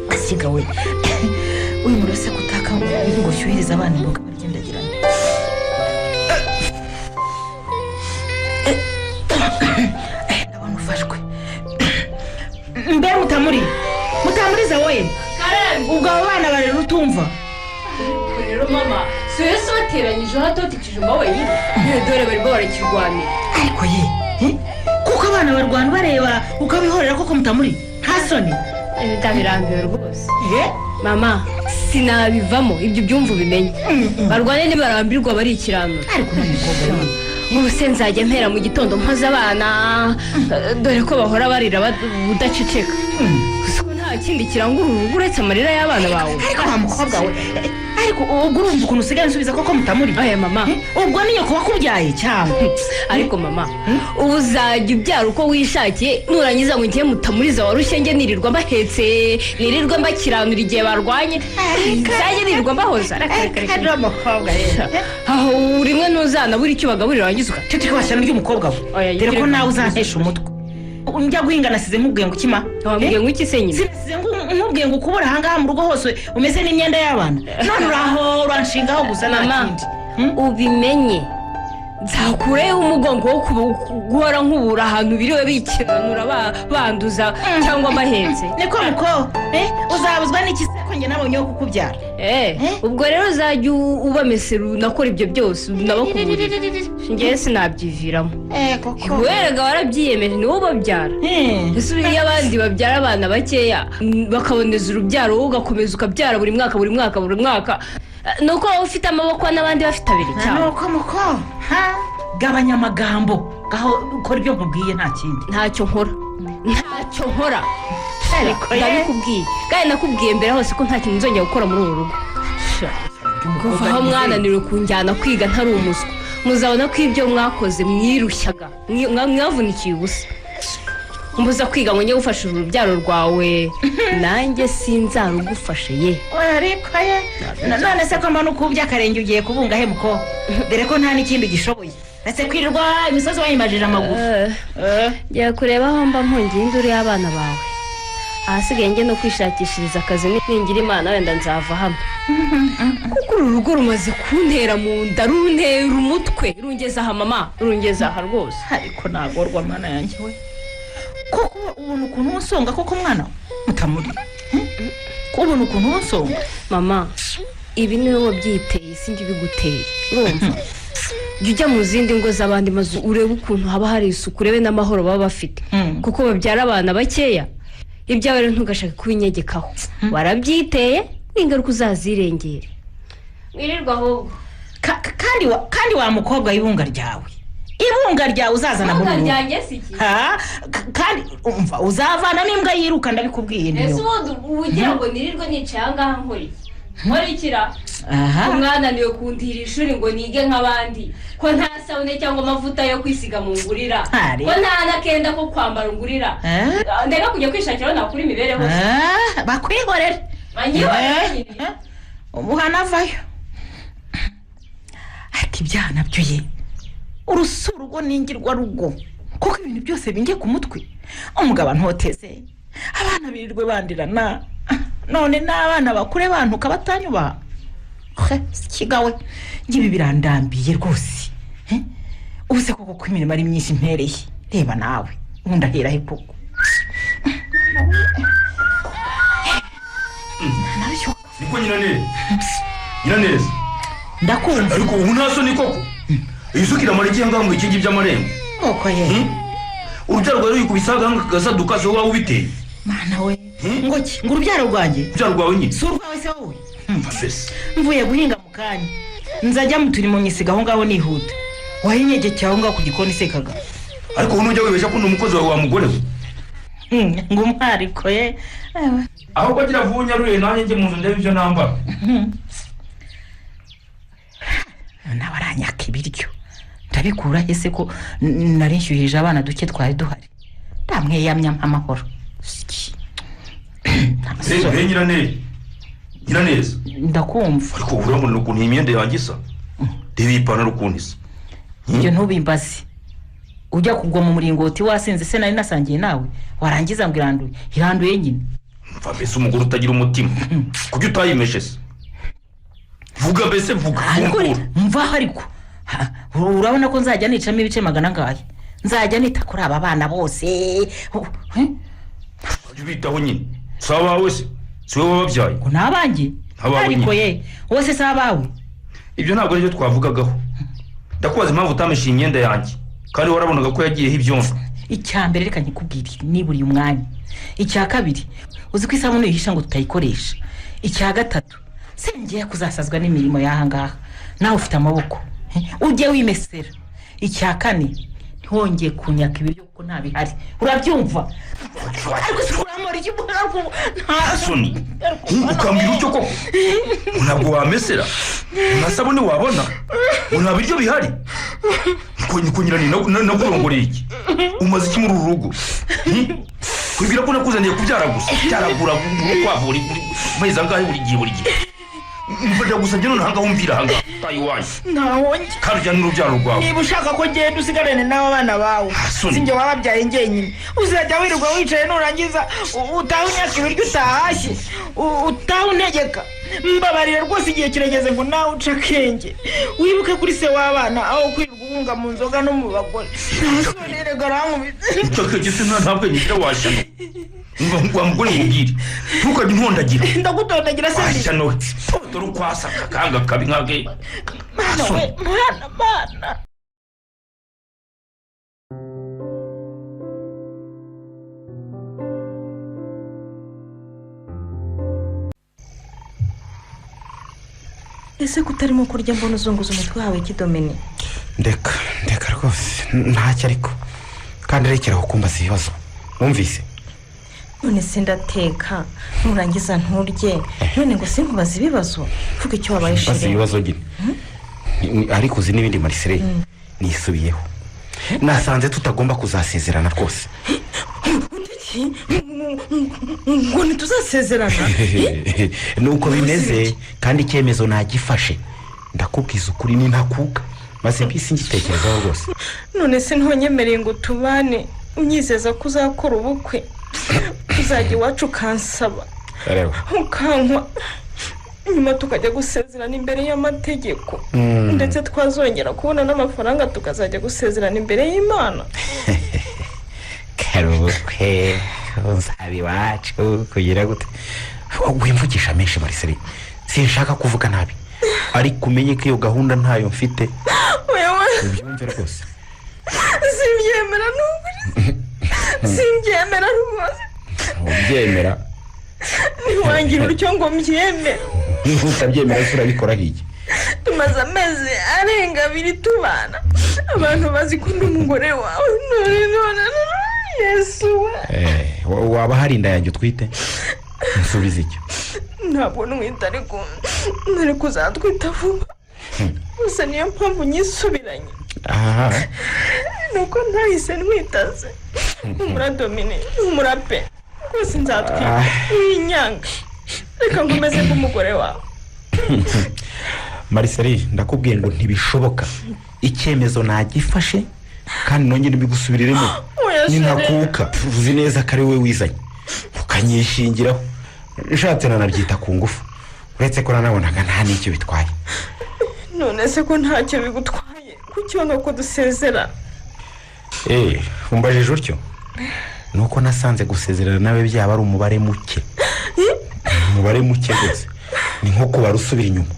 Asiga we, uyu muriro kutaka ngo ushyuhirize abana imboga bagendagirana. Ndabona ufashwe. Mbe Mutamuri, Mutamuriza we, ubwo abo bana barera utumva? Rero mama, si wowe se wateranyije hatota ikijumba wenyine? Dore barimo barakirwanira. Ariko ye, kuko abana barwana bareba ukabihorera koko, Mutamuri, nta soni? Ndabirambiwe rwose mama, sinabivamo. Ibyo byumva ubimenye, barwane nibarambirwa barikiranura. Ariko n'umukobwa we. Ubu se nzajya mpera mu gitondo mpoza abana, dore ko bahora barira udaceceka? Gusa ko nta kindi kirangura urugo uretse amarira y'abana bawe. Ariko wa mukobwa we, ariko ubwo urumva ukuntu usigaye unsubiza koko, Mutamuri? Aya mama. Ubwo ni nyoko wakubyaye cyangwa? Ariko mama, ubu uzajya ubyara uko wishakiye, nurangiza ngo ngiye Mutamuriza warushye, njye nirirwa mbahetse, nirirwa mbakiranura igihe barwanye, nzajye nirirwa mbahoza? Reka, reka, reka. Ari umukobwa rero. Aho rimwe ntuzanabura icyo ubagaburira, warangiza uka Cyo washyano ry'umukobwa we. Oya, Dore ko yigire. nawe uzantesha umutwe. Njya guhinga nasize nkubwiye ngo ukima. Wambwiye ngo iki se nyine? Sinasize nkubwiye ngo ukubura ahangaha mu rugo hose umeze n'imyenda y'abana? None uraho uranshingaho gusa, nta Mama, kindi. ubimenye, nzakureho umugongo wo guhora nkubura ahantu biriwe bikiranura, banduza cyangwa mbahetse. Niko muko, uzabuzwa n'iki se ko njye nabonye wo kukubyara? Ubwo rero uzajya ubamesera, unakora ibyo byose, unabakuburira. Ngewe sinabyiviramo. Koko. Werega warabyiyemeje, ni wowe ubabyara. Ese iyo abandi babyara abana bakeya, bakaboneza urubyaro, wowe ugakomeza ukabyara buri mwaka, buri mwaka, buri mwaka, ni uko wowe ufite amaboko n'abandi bafite abiri cyangwa? Nuko muko, ha, gabanya amagambo, ngaho ukora ibyo nkubwiye, nta kindi. Ntacyo nkora, ntacyo nkora. Ariko ye. Ndabikubwiye kandi nakubwiye mbere hose ko nta kintu nzongera gukora muri uru rugo. Kuva aho mwananiwe kunjyana kwiga ntari umuswa, muzabona ko ibyo mwakoze mwirushyaga, mwavunikiye ubusa. Mbuza kwiga ngo njye gufasha urubyaro rwawe, nanjye sinzarugufashe ye. Oya, ariko ye, none se ko mbona ukubye akarenge, ugiye kubunga he muko? Dore ko nta n'ikindi ugishoboye ndetse kwirirwa imisozi wayimajije amaguru. Ngiye kureba aho mba mpungiye induru y'abana bawe, ahasigaye njye no kwishakishiriza akazi. Ningira Imana wenda nzava hano, kuko uru rugo rumaze kuntera mu nda, runtera umutwe, rungeza aha mama, rungeza aha rwose. Ariko nagorwa, mwana yanjye we, koko ubona ukuntu unsonga koko, mwana we Mutamuri? Ko ubona ukuntu unsonga? Mama, ibi niwe wabyiteye, sinjye ubiguteye. Urumva, jya ujya mu zindi ngo z'abandi mazu urebe ukuntu haba hari isuku, urebe n'amahoro baba bafite, kuko babyara abana bakeya. Ibyawe rero ntugashake kubinyegekaho, warabyiteye, n'ingaruka uzazirengere. Mwirirwa ahubwo. Kandi wa mukobwa, ibunga ryawe, ibunga ryawe uzazana muri Ibunga uru rugo. ryanjye si iki? Ha, kandi umva, uzavana n'imbwa yiruka, ndabikubwiye. Ese Niyo ubundi uba ugira ngo nirirwe nicaye aha ngaha nkora iki? Nkora ikira? Aha. Umwananiwe kundihira ishuri ngo nige nk'abandi, ko nta sabune cyangwa amavuta yo kwisiga mu ngurira, Hari. ko nta n'akenda ko kwambara ungurira, ndeka kujya kwishakira aho nakura imibereho se? Ah, bakwihorere. Banyihorere nyine. Umuhana avayo. Ariko ibyaha nabyo ye, urusi urugo n'ingirwa rugo, kuko ibintu byose binge ku mutwe. Umugabo antoteze, abana birirwe bandirana, none n'abana bakure bantuka batanyubaha. He, kigawe, ngibi birandambiye rwose. Ubu se koko ko imirimo ari myinshi mpereye? Reba nawe, ubundi ahera he koko? Nabyo. Niko Nyiraneza, Nyiraneza. Ndakumva. Ariko ubu nta soni koko? Iyi suka iramara iki ngaho mu bikingi by'amarembo? Koko ye. Urubyaro rwawe ruyikubise agahanga kagasaduka, si wowe waba ubiteye? Mana we, ngo ki? Ngo urubyaro rwanjye? Urubyaro rwawe nyine. Si urwawe se wowe? Mva mbese. Mvuye guhinga mu kanya, nzajya mu turimo nyisiga aho ngaho nihuta, wahinyegekeye aho ngaho ku gikoni sekaga. Ariko ubu nujya wibeshya ko ndi umukozi wawe, wa mugore we. Ngo umwariko ye. Ewe. Ahubwo agira vuba unyaruye, nanjye njye mu nzu ndebe ibyo nambara. Nawe aranyaka ibiryo, ndabikura he se ko nari nshyuhirije abana duke twari duhari? Ndamweyamya amahoro. Siki. He Nyiraneza, Nyiraneza. Ndakumva. Ariko ubu urabona ukuntu iyi myenda yanjye isa? Reba iyi pantaro ukuntu isa. Ibyo ntubimbaze. Ujya kugwa mu muringoti wasinze se nari nasangiye nawe, warangiza ngo iranduye, iranduye nyine. Mva mbese, umugore utagira umutima, kuki utayimeshe se? Vuga mbese, vuga. Ariko Fungura. mvaho ariko. Ha, urabona ko nzajya nicamo ibice magana angahe? Nzajya nita kuri aba bana bose? Oh, eh? Ujye ubitaho nyine, si abawe se? Si wowe wababyaye? Ngo ni abanjye? Abawe Ariko nyine. ye, wowe se si abawe? Ibyo ntabwo aribyo twavugagaho. Ndakubaza impamvu utameshe imyenda yanjye kandi warabonaga ko yagiyeho ibyondo. Icya mbere, reka nkikubwire, niburiye umwanya. Icya kabiri, uzi ko isabune uyihisha ngo tutayikoresha. Icya gatatu, singiye kuzasazwa n'imirimo y'aha ngaha, nawe ufite amaboko. Eh, ujye wimesera. Icya kane, ntiwongeye kunyaka ibiryo kuko ntabihari, urabyumva? Ariko si uramara iki? Nta Soni, ukambwira utyo koko? Ntabwo wamesera, nta sabune wabona, ngo nta biryo bihari? Ko nyirani nakurongoreye iki? Umaze iki muri uru rugo? Kwibwira ko nakuzaniye kubyara gusa, byaragura urukwavu buri mezi angahe, buri gihe, buri gihe. Mva, ndagusabye none ahangaha, umvira ahangaha, utaye iwanyu. Ntawonge. Kandi ujyane n'urubyaro rwawe. Niba ushaka ko ngenda, usigarane n'aba bana bawe. Soni. Sinjye wababyaye njyenyine. Uzajya wirirwa wicaye, nurangiza utahe unyaka ibiryo utahashye, utahe untegeka. Mbabarira rwose, igihe kirageze ngo nawe uce akenge, wibuke kuri se w'abana, aho kwirirwa ubunga mu nzoga no mu bagore. Nta soni, erega arankubise. Ucakeke se, nta bwenge ugira, washyano. Wa mugore, nkubwire, ntukajye untondagira. Ndagutondagira se ndi? Washyano, dore ukwasa akanga kabi nkake. Mana we, mana, mana! Ese ko utarimo kurya, mbona uzunguza umutwe wawe, kidomini? Ndeka, ndeka rwose, ntacyo. Ariko kandi rekeraho kumbaza ibibazo, wumvise? None se ndateka nurangiza nturye, none ngo sinkubaze ibibazo? Vuga icyo wabaye. Mbaza Chéri. ibibazo nyine. Ariko uzi n'ibindi, Marisere, nisubiyeho, nasanze tutagomba kuzasezerana rwose. Iki ngo ntituzasezerana? Nuko bimeze, kandi icyemezo nagifashe. Ndakubwiza ukuri, ni ntakuka, maze mbisi ngitekerezaho rwose. None se ntiwanyemereye ngo tubane, unyizeza ko uzakora ubukwe, uzajya iwacu ukansaba, Reba. ukankwa, nyuma tukajya gusezerana imbere y'amategeko, ndetse twazongera kubona n'amafaranga tukazajya gusezerana imbere y'Imana? Kare ubukwe, nzaba iwacu kugira gute? Wimvugisha menshi, Marisere, sinshaka kuvuga nabi, ariko umenye ko iyo gahunda ntayo mfite. Oya we! Ubyumve rwose. Simbyemera n'ukuri, simbyemera rwose. Ubyemera. Ntiwangira utyo ngo mbyemere. Utabyemera se urabikora iki? Tumaze amezi arenga 2 tubana, abantu bazi ko ndi umugore wawe, none none none, Yesu we! Eh, waba hari inda yanjye utwite? Nsubiza icyo. Ntabwo ntwite, ariko nari kuzatwita vuba gusa, niyo mpamvu nyisubiranye. Aha. Nuko ntahise ntwitaze. Humura Domine, humura pe, rwose nzatwita, winyanga, reka nkomeze mbe umugore wawe. Mariseri, ndakubwiye ngo ntibishoboka, icyemezo nagifashe kandi nongere mbigusubiriremo. Oya, chéri. Nintakuka, uzi neza ko ari wowe wizanye ukanyishingiraho. Nshatse nanabyita ku ngufu, uretse ko nanabonaga nta n'icyo bitwaye. None se ko ntacyo bigutwaye, kuki wanga ko dusezera? Eee, umbajije utyo nuko nasanze gusezerana nawe byaba ari umubare muke, umubare muke rwose, ni nko kubara usubira inyuma.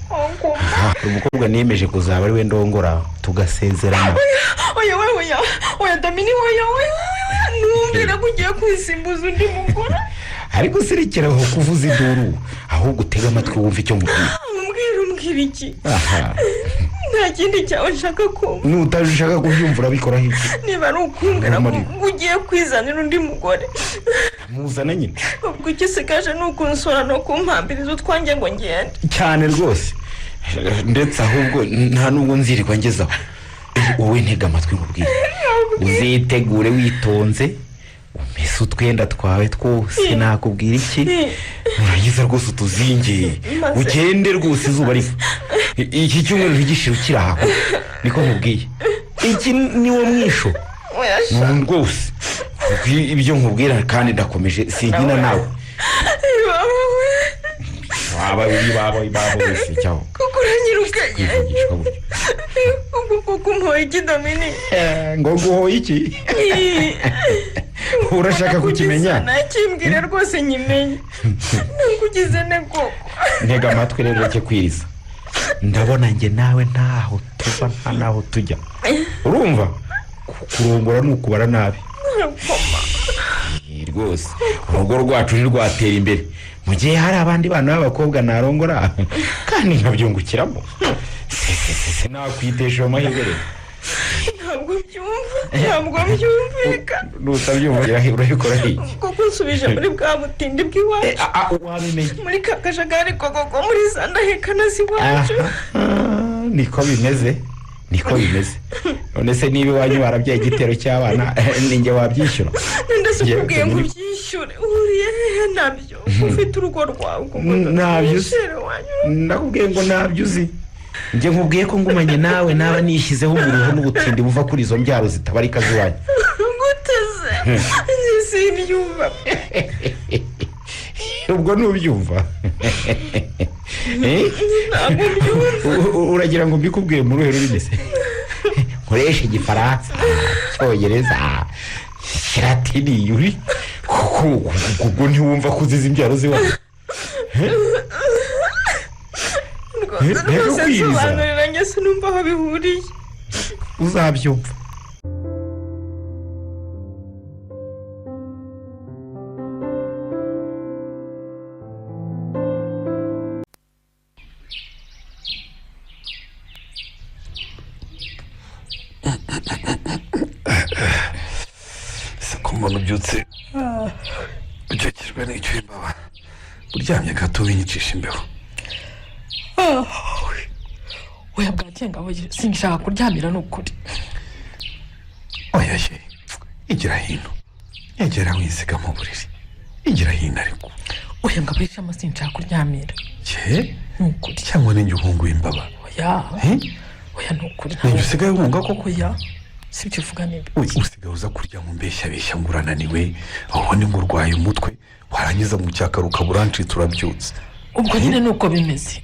Aha, umukobwa niyemeje kuzaba ari we ndongora tugasezerana. Oya we, oya, oya Domini, oya, oya, oya, ntumbwire ko ugiye kwisimbuza undi mugore. Ariko sirekeraho kuvuza induru, ahubwo utege amatwi wumve icyo mubwira. Umbwira, umbwira iki? Aha. Nta kindi cyawe nshaka kumva. Nutaje ushaka kubyumva, urabikoraho iki? Niba ari ukumbwira ko Marira. ugiye kwizanira undi mugore, Muzana nyine. ubwo icyo usigaje ni ukunsura no kumpambiriza utwanjye ngo ngende. Cyane rwose, ndetse ahubwo nta nubwo nzirirwa ngezaho. Wowe ntega amatwi nkubwire: uzitegure witonze, umese utwenda twawe twose, nakubwira iki, nurangiza rwose utuzinge, ugende rwose izuba riva. Iki cyumweru ntigishire ukiri aho, niko nkubwiye. Iki ni wo mwisho. Oya sha. Rwose ibyo nkubwira kandi ndakomeje, sinkina nawe. Baba we. Waba uri baba baba wese cyangwa Kuko uranyirukanye. Kwivugishwa gutyo. Ubwo kuko umuhoye iki, Domini? Ngo guhoye iki? Urashaka kukimenya? Nakimbwira rwose nyimenye. Nakugize ne koko? Ntega amatwi rero, ureke kwiriza. Ndabona njye nawe ntaho tuva nta naho tujya. Urumva, kurongora ni ukubara nabi. Koma. Rwose urugo rwacu ntirwatera imbere mu gihe hari abandi bana b'abakobwa narongora kandi nkabyungukiramo. Sinakwitesha ayo mahirwe rero. Ntabwo mbyumva, ntabwo mbyumvikana. Nutabyumva urabikora iki? Kuko unsubije muri bwa butindi bw'iwacu. Wabimenye. Muri ka kajagari koko ko muri za ndahekana z'iwacu. Aha, niko bimeze, niko bimeze. None se niba iwanyu barabyaye igitero cy'abana, ninjye wabyishyura? Ninde se ukubwiye ngo Ngewe- ubyishyure? Uhuriye hehe nabyo? Ufite urugo rwawe kuko Ntabyo uzi. umushere wanyu. Ndakubwiye ngo ntabyo uzi. Njye nkubwiye ko ngumanye nawe naba nishyizeho umuruho n'ubutindi buva kuri izo mbyaro zitabarika z'iwanyu. Guteze njye simbyumva. Ubwo ntubyumva? Eh? Ntabwo mbyumva. Uragira ngo mbikubwire muri ruhe rurimi se? Nkoresha Igifaransa, Icyongereza, Ikilatini? Uri kuko ubwo ntiwumva ko uzize imbyaro z'iwanyu? Rwose Reka rwose kwiriza. nsobanurira, njye sinumva aho bihuriye. Uzabyumva. Ese ko mbona ubyutse ukikijwe n'icyo imbaba, uryamye gato winyicisha imbeho? Oya, bwakeye ngabo, sinshaka kuryamira ni ukuri. Oya ye, igira hino, egera wisiga mu buriri, igira hino ariko. Oya ngabo, yicamo, sinshaka kuryamira. Cye? Ni ukuri. Cyangwa ninjye uhungu w'imbaba? Oya. Eh? Oya, ni ukuri. Ninjye usigaye uhunga koko? Oya, sibyo uvuga nibi. Uy, usigaye uza kurya ngo mbeshyabeshya ngo urananiwe, aho ni ngo urwaye umutwe, warangiza mu cyakara ukaba urancitse, urabyutse. Ubwo nyine ni uko bimeze.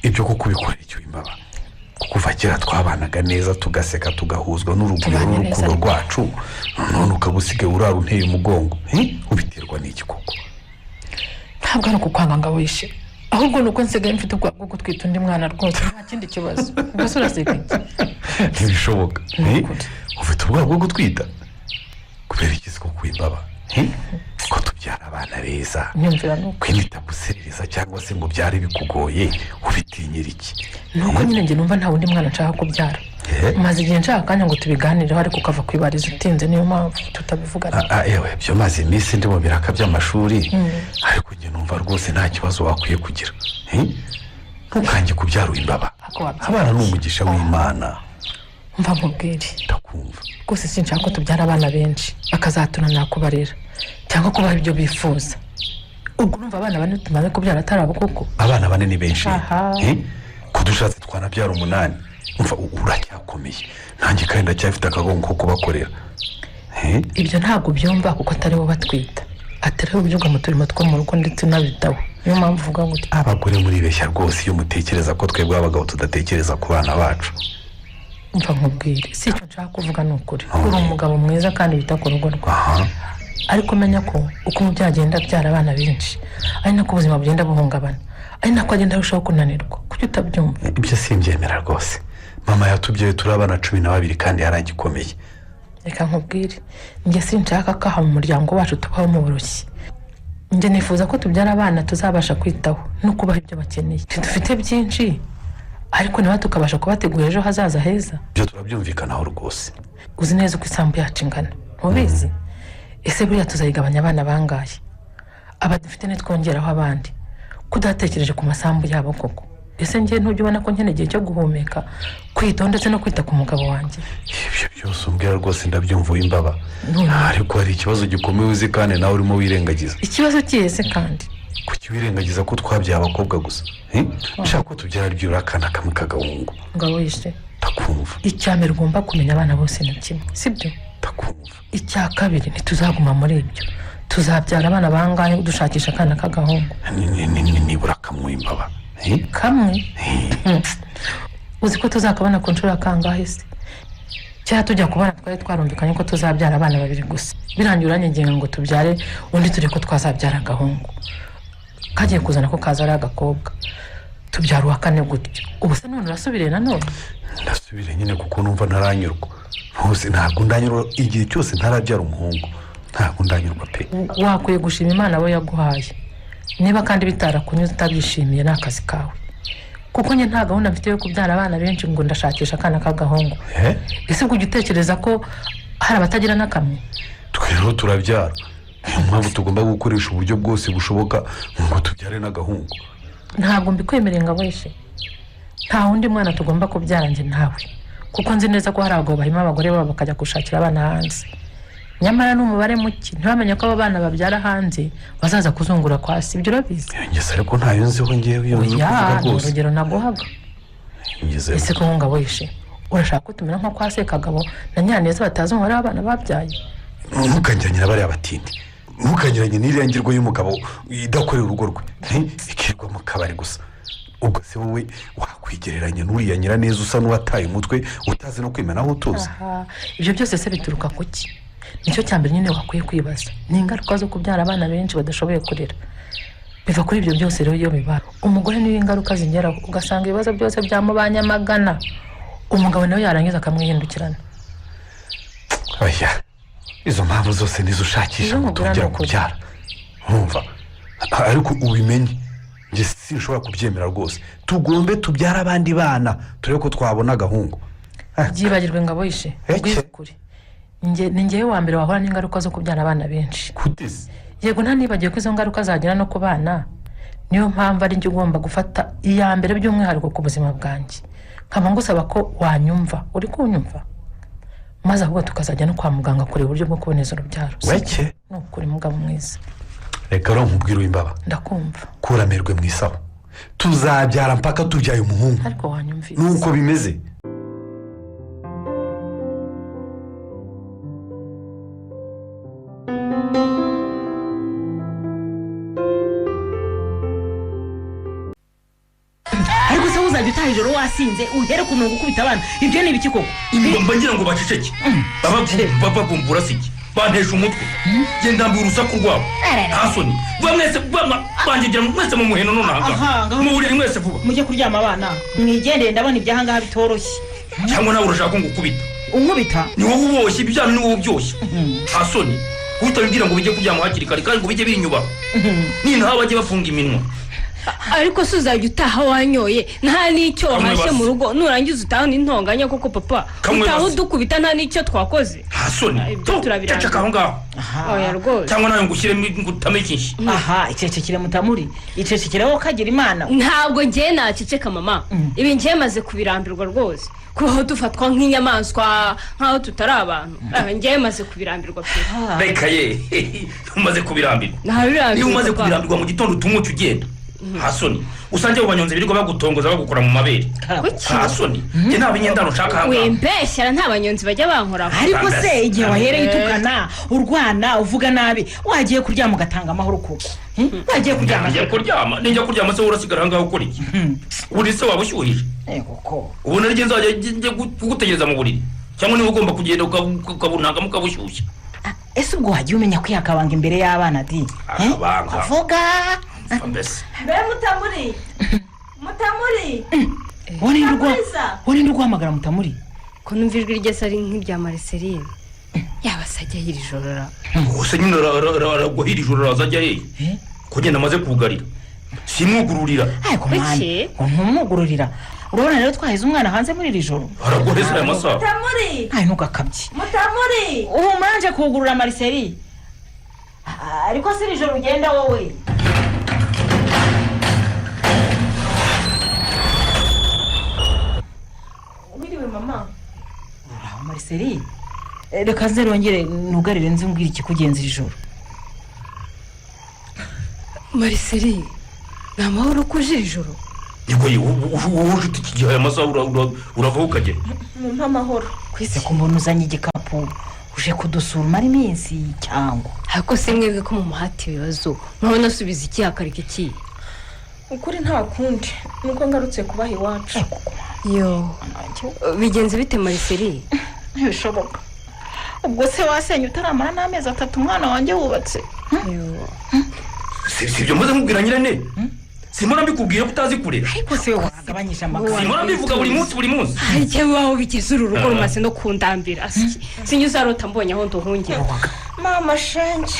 Ibyo kuko ubikora icyo imbaba, kuko kuva kera twabanaga neza, tugaseka, tugahuzwa n'urugwiro Tubanye neza n'urukundo ariko. rwacu, none ukaba usigaye urara unteye umugongo. Eh? Ubiterwa n'iki koko? Ntabwo ari ukukwanga ngo wishe, ahubwo ni uko nsigaye mfite ubwoba bwo gutwita undi mwana. Rwose nta kindi kibazo. Ubwo se uraseka iki? Ntibishoboka. Ni Eh? ukuri. Ufite ubwoba bwo gutwita kubera iki se koko imbaba? Eh? Ko tubyara abana beza, Nyumvira ni uko. kwimita guserereza cyangwa se ngo byare bikugoye, ubitinyira iki? Ni uko nyine njye numva nta wundi mwana nshaka kubyara. Eh? Maze igihe nshaka akanya ngo tubiganireho, ariko ukava kwibariza utinze, niyo mpamvu tutabivugana. Ah, ah, yewe, byo maze iminsi ndi mu biraka by'amashuri, ariko njye numva rwose nta kibazo wakwiye kugira. Eh? Ntukange kubyara imbaba. Ako wabyara. Abana ni umugisha w'Imana. Mva nkubwire. Ndakumva. Rwose sinshaka ko tubyara abana benshi bakazatunanira kubarera cyangwa kubaha ibyo bifuza. Ubwo urumva abana bane tumaze kubyara atari abo koko? Abana bane ni benshi. Aha. Eh? Ko dushatse twanabyara umunani. Umva, uracyakomeye, nanjye kandi ndacyafite akagongo ko kubakorera. Eh? Ibyo ntabwo byumva kuko atari bo batwita, atari bo ubyuka mu turimo two mu rugo ndetse unabitaho, niyo mpamvu uvuga gutya. Abagore muribeshya rwose iyo mutekereza ko twebwe abagabo tudatekereza ku bana bacu. Mva nkubwire, si icyo nshaka kuvuga, ni ukuri uri umugabo mwiza kandi wita ku rugo rwawe, ariko menya ko uko umubyeyi agenda abyara abana benshi ari nako ubuzima bugenda buhungabana, ari nako agenda arushaho kunanirwa. Kuki utabyumva? Ibyo simbyemera rwose. Mama yatubyaye turi abana 12 kandi yaragikomeye. Reka nkubwire, njye sinshaka ko aha mu muryango wacu tubaho mu burushyi. Njye nifuza ko tubyara abana tuzabasha kwitaho no kubaha ibyo bakeneye. Ntidufite byinshi, ariko nawe tukabasha kubategura ejo hazaza heza. Ibyo turabyumvikanaho rwose. Uzi neza uko isambu yacu ingana, ntubizi? Ese buriya tuzayigabanya abana bangahe? Aba dufite nitwongeraho abandi, ko udatekereje ku masambu yabo koko? Ese njye ntujya ubona ko nkeneye igihe cyo guhumeka, kwitaho ndetse no kwita ku mugabo wanjye? Ibyo byose umbwira rwose ndabyumva imbaba. None. Ariko hari ikibazo gikomeye uzi kandi nawe urimo wirengagiza. Ikibazo kihese kandi? Kuki wirengagiza ko twabyaye abakobwa gusa? Eh? Nshaka ko tubyara byibura akana kamwe k'agahungu. Ngabo yishe. Ndakumva. Ndakumva. Icya mbere ugomba kumenya, abana bose ni kimwe, sibyo? Ndakumva. Icya kabiri, ntituzaguma muri ibyo. Tuzabyara abana bangahe dushakisha akana k'agahungu? Nibura kamwe, imbaba. Kamwe? Uzi ko tuzakabona ku nshuro ya kangahe se? Kera tujya kubana twari twarumvikanye ko tuzabyara abana babiri gusa. Birangira uranyiginga ngo tubyare undi, turi ko twazabyara agahungu, kagiye kuzana ko kaza ari agakobwa, tubyara uwa kane gutyo. Ubu se none urasubiriye nanone? Ndasubire nyine kuko numva ntaranyurwa hose. Ntabwo ndanyurwa igihe cyose ntarabyara umuhungu, ntabwo ndanyurwa pe. Wakwiye gushima Imana abo yaguhaye. Niba kandi bitarakunyuze, utabyishimiye, ni akazi kawe, kuko njye nta gahunda mfite yo kubyara abana benshi ngo ndashakisha akana k'agahungu. Ese ubwo ujya utekereza ko hari abatagira n'akamwe? Twe rero turabyara, niyo mpamvu tugomba gukoresha uburyo bwose bushoboka ngo tubyare n'agahungu. Ntabwo mbikwemereye ngo aboshye. Nta wundi mwana tugomba kubyara njye nawe, kuko nzi neza ko hari abagabo barimo abagore babo bakajya gushakira abana hanze, nyamara ni umubare muke. Ntibamenye ko abo bana babyara hanze bazaza kuzungura kwa si. Ibyo urabizi? Iyo ngeso ariko ntayo nziho ngewe, iyo nzi Oya, kuvuga ni rwose. urugero naguhaga. Ngeze. Ese ko ngo wishe, urashaka ko tumera nko kwa Sekagabo na Nyaneza batazi umubare w'abana babyaye? Ntukangiranye na bariya batindi, ntukangiranye n'iriya ngirwa y'umugabo idakorera urugo rwe, ikirirwa mu kabari gusa. Ubwo se wowe wakwigereranya n'uriya Nyiraneza usa n'uwataye umutwe, utazi no kwimena aho utuzi? Aha, ibyo byose se bituruka ku ki? Nicyo cya mbere nyine wakwiye kwibaza. Ni ingaruka zo kubyara abana benshi badashoboye kurera. Biva kuri ibyo byose rero. Iyo biba umugore niyo ingaruka zigeraho, ugasanga ibibazo byose byamubanye amagana, umugabo nawe yarangiza akamwihindukirana. Oya, izo mpamvu zose nizo ushakisha Izo ngo nkubwira tongera ni ukuri. kubyara, urumva? Ariko ubimenye, njye sinshobora kubyemera rwose. Tugombe tubyare abandi bana, turebe ko twabona agahungu. Byibagirwe ngo yishe. Eke. Ubwize ukuri. Ni ngewe wa mbere wahura n'ingaruka zo kubyara abana benshi. Kuteze. Yego, nta nibagiwe ko izo ngaruka zagera no ku bana. Niyo mpamvu ari njye ugomba gufata iya mbere by'umwihariko ku buzima bwanjye, nkaba ngusaba ko wanyumva, uri kunyumva, maze ahubwo tukazajya no kwa muganga kureba uburyo bwo kuboneza urubyaro. Weke. Ni ukuri, mugabo mwiza. Reka rero nkubwire uw'imbaba. Ndakumva. Kuramirwe mu isaho, tuzabyara mpaka tubyaye umuhungu. Ariko wanyumvise? Nuko bimeze. Ariko se uzajya utaha ijoro wasinze, uhere ku murongo ukubita abana, ibyo ni ibiki koko? Mba ngira ngo baceceke. Baba babumbura si iki, bantesha umutwe. Genda ndambiwe urusaku rwabo, nta soni. Vuba mwese, vuba, bangegira mwese mu muheno none Aha, ahangaha ngaho. mu buriri mwese, vuba. Mujye kuryama abana, mwigendere, ndabona ibyahangaha bitoroshye. Cyangwa nawe urashaka ko ngukubita? Unkubita? Ni wowe uboshye ibyana, ni wowe ubyoshye, nta soni. Utabibwira ngo bijye kuryama hakiri kare kandi ngo bijye binyubaha, nintaha bajye bafunga iminwa. Ariko se uzajya utaha wanyoye, nta n'icyo Kamwe wahashye basi. mu rugo, nurangiza utaha n'intonganya koko papa? Kamwe Utaha basi. udukubita nta n'icyo twakoze. Nta soni. Ibyo Tu, turabirangiza. ceceka aho ngaho. Oya rwose. Cyangwa nawe ngushyiremo, ngutame ikinshi. Aha, icecekere mutamuri, icecekere wowe kagira Imana. Ntabwo ngiye naceceka mama. Ibi ngiye maze kubirambirwa rwose, kubaho dufatwa nk'inyamaswa, nk'aho tutari abantu. Ngiye maze kubirambirwa pe. Reka ye, umaze kubirambirwa? Ntabirambirwa, Niba umaze papa. kubirambirwa, mu gitondo utumuke ugenda, nta soni. Usange abo banyonzi birirwa bagutongoza, bagukora mu mabere. Kuki? Nta soni, njye nta binyendano nshaka aha ngaha. Wembeshyara, nta banyonzi bajya bankoraho. Ariko se igihe wahereye utukana, urwana, uvuga nabi, wagiye kuryama ugatanga amahoro koko? Wagiye kuryama? Njya kuryama, ninjya kuryama se wowe urasigara aha ngaha ukora iki? Uburiri se waba ushyuhije? Yego ko. Ubona ari nzajya njya kugutegereza mu buriri, cyangwa niba ugomba kugenda ukabunangamo ukabushyushya? Ese ubwo wagiye umenya kwihakabanga imbere y'abana di? Akabanga. Avuga. Mfa mbese. Mbe Mutamuri, Mutamuri! Mwiza. Wowe ninde uguhamagara, Mutamuri? Ko numva ijwi rye se ari nk'irya Mariceline, yaba se ajya iri joro ra? Gusa nyine aragwa iri joro, araza ajya hehe? Ko ngenda amaze kugarira, simwugururira. Ariko mwana, Kuki? ngo ntumwugururira? Urabona rero twaheze umwana hanze muri iri joro. Aragwa hese aya masaha? Mutamuri! Ntayo, ntugakabye. Mutamuri! Ubu muranje kuwugurura Mariseri? Ariko si iri joro ugenda wowe. Wiriwe mama. Uraho Mariseri. Reka nze rongere nugarire, nze umbwire ikikugenza iri joro. Mariceline, ni amahoro ko uje iri joro? Niko ye, wowe uje iki gihe, aya masaha uravaho ukagera? Mumpe amahoro. Kwese ko mbona uzanye igikapu, uje kudusura umara iminsi cyangwa? Ariko se mwebwe ko mumuhata ibibazo, murabona asubiza iki hakarika iki? Ukuri nta kundi, nuko ngarutse kubaha iwacu. Yo, bigenze bite, Mariseri? Ntibishoboka. Ubwo se wasenya utaramara n'amezi 3 umwana wanjye wubatse? Si ibyo mbaze nkubwira, nyirane? Simba mbikubwira ko utazi kurera. Ariko se wagabanyije amagambo? Simba mbivuga buri munsi, buri munsi. Harya waho bigeze, uru rugo rumaze no kundambira. Sinjye uzarota mbonye aho nduhungira. Mama shenge,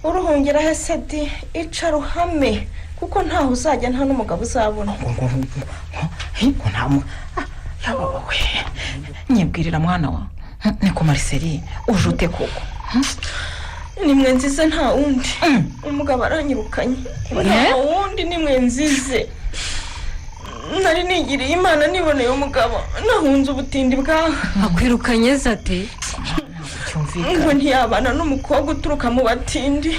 uruhungira he sedi? Ica ruhame, kuko ntaho uzajya, nta n'umugabo uzabona. Ngo nta yabawe, nyibwirira mwana wa. Niko Mariseri, uje ute koko? Nimwe nzize, nta wundi. Umugabo aranyirukanye, nta wundi, nimwe nzize. Nari nigiriye Imana niboneye umugabo, nahunze ubutindi bwawe. Akwirukanye zate? Ngo ntiyabana n'umukobwa uturuka mu batindi,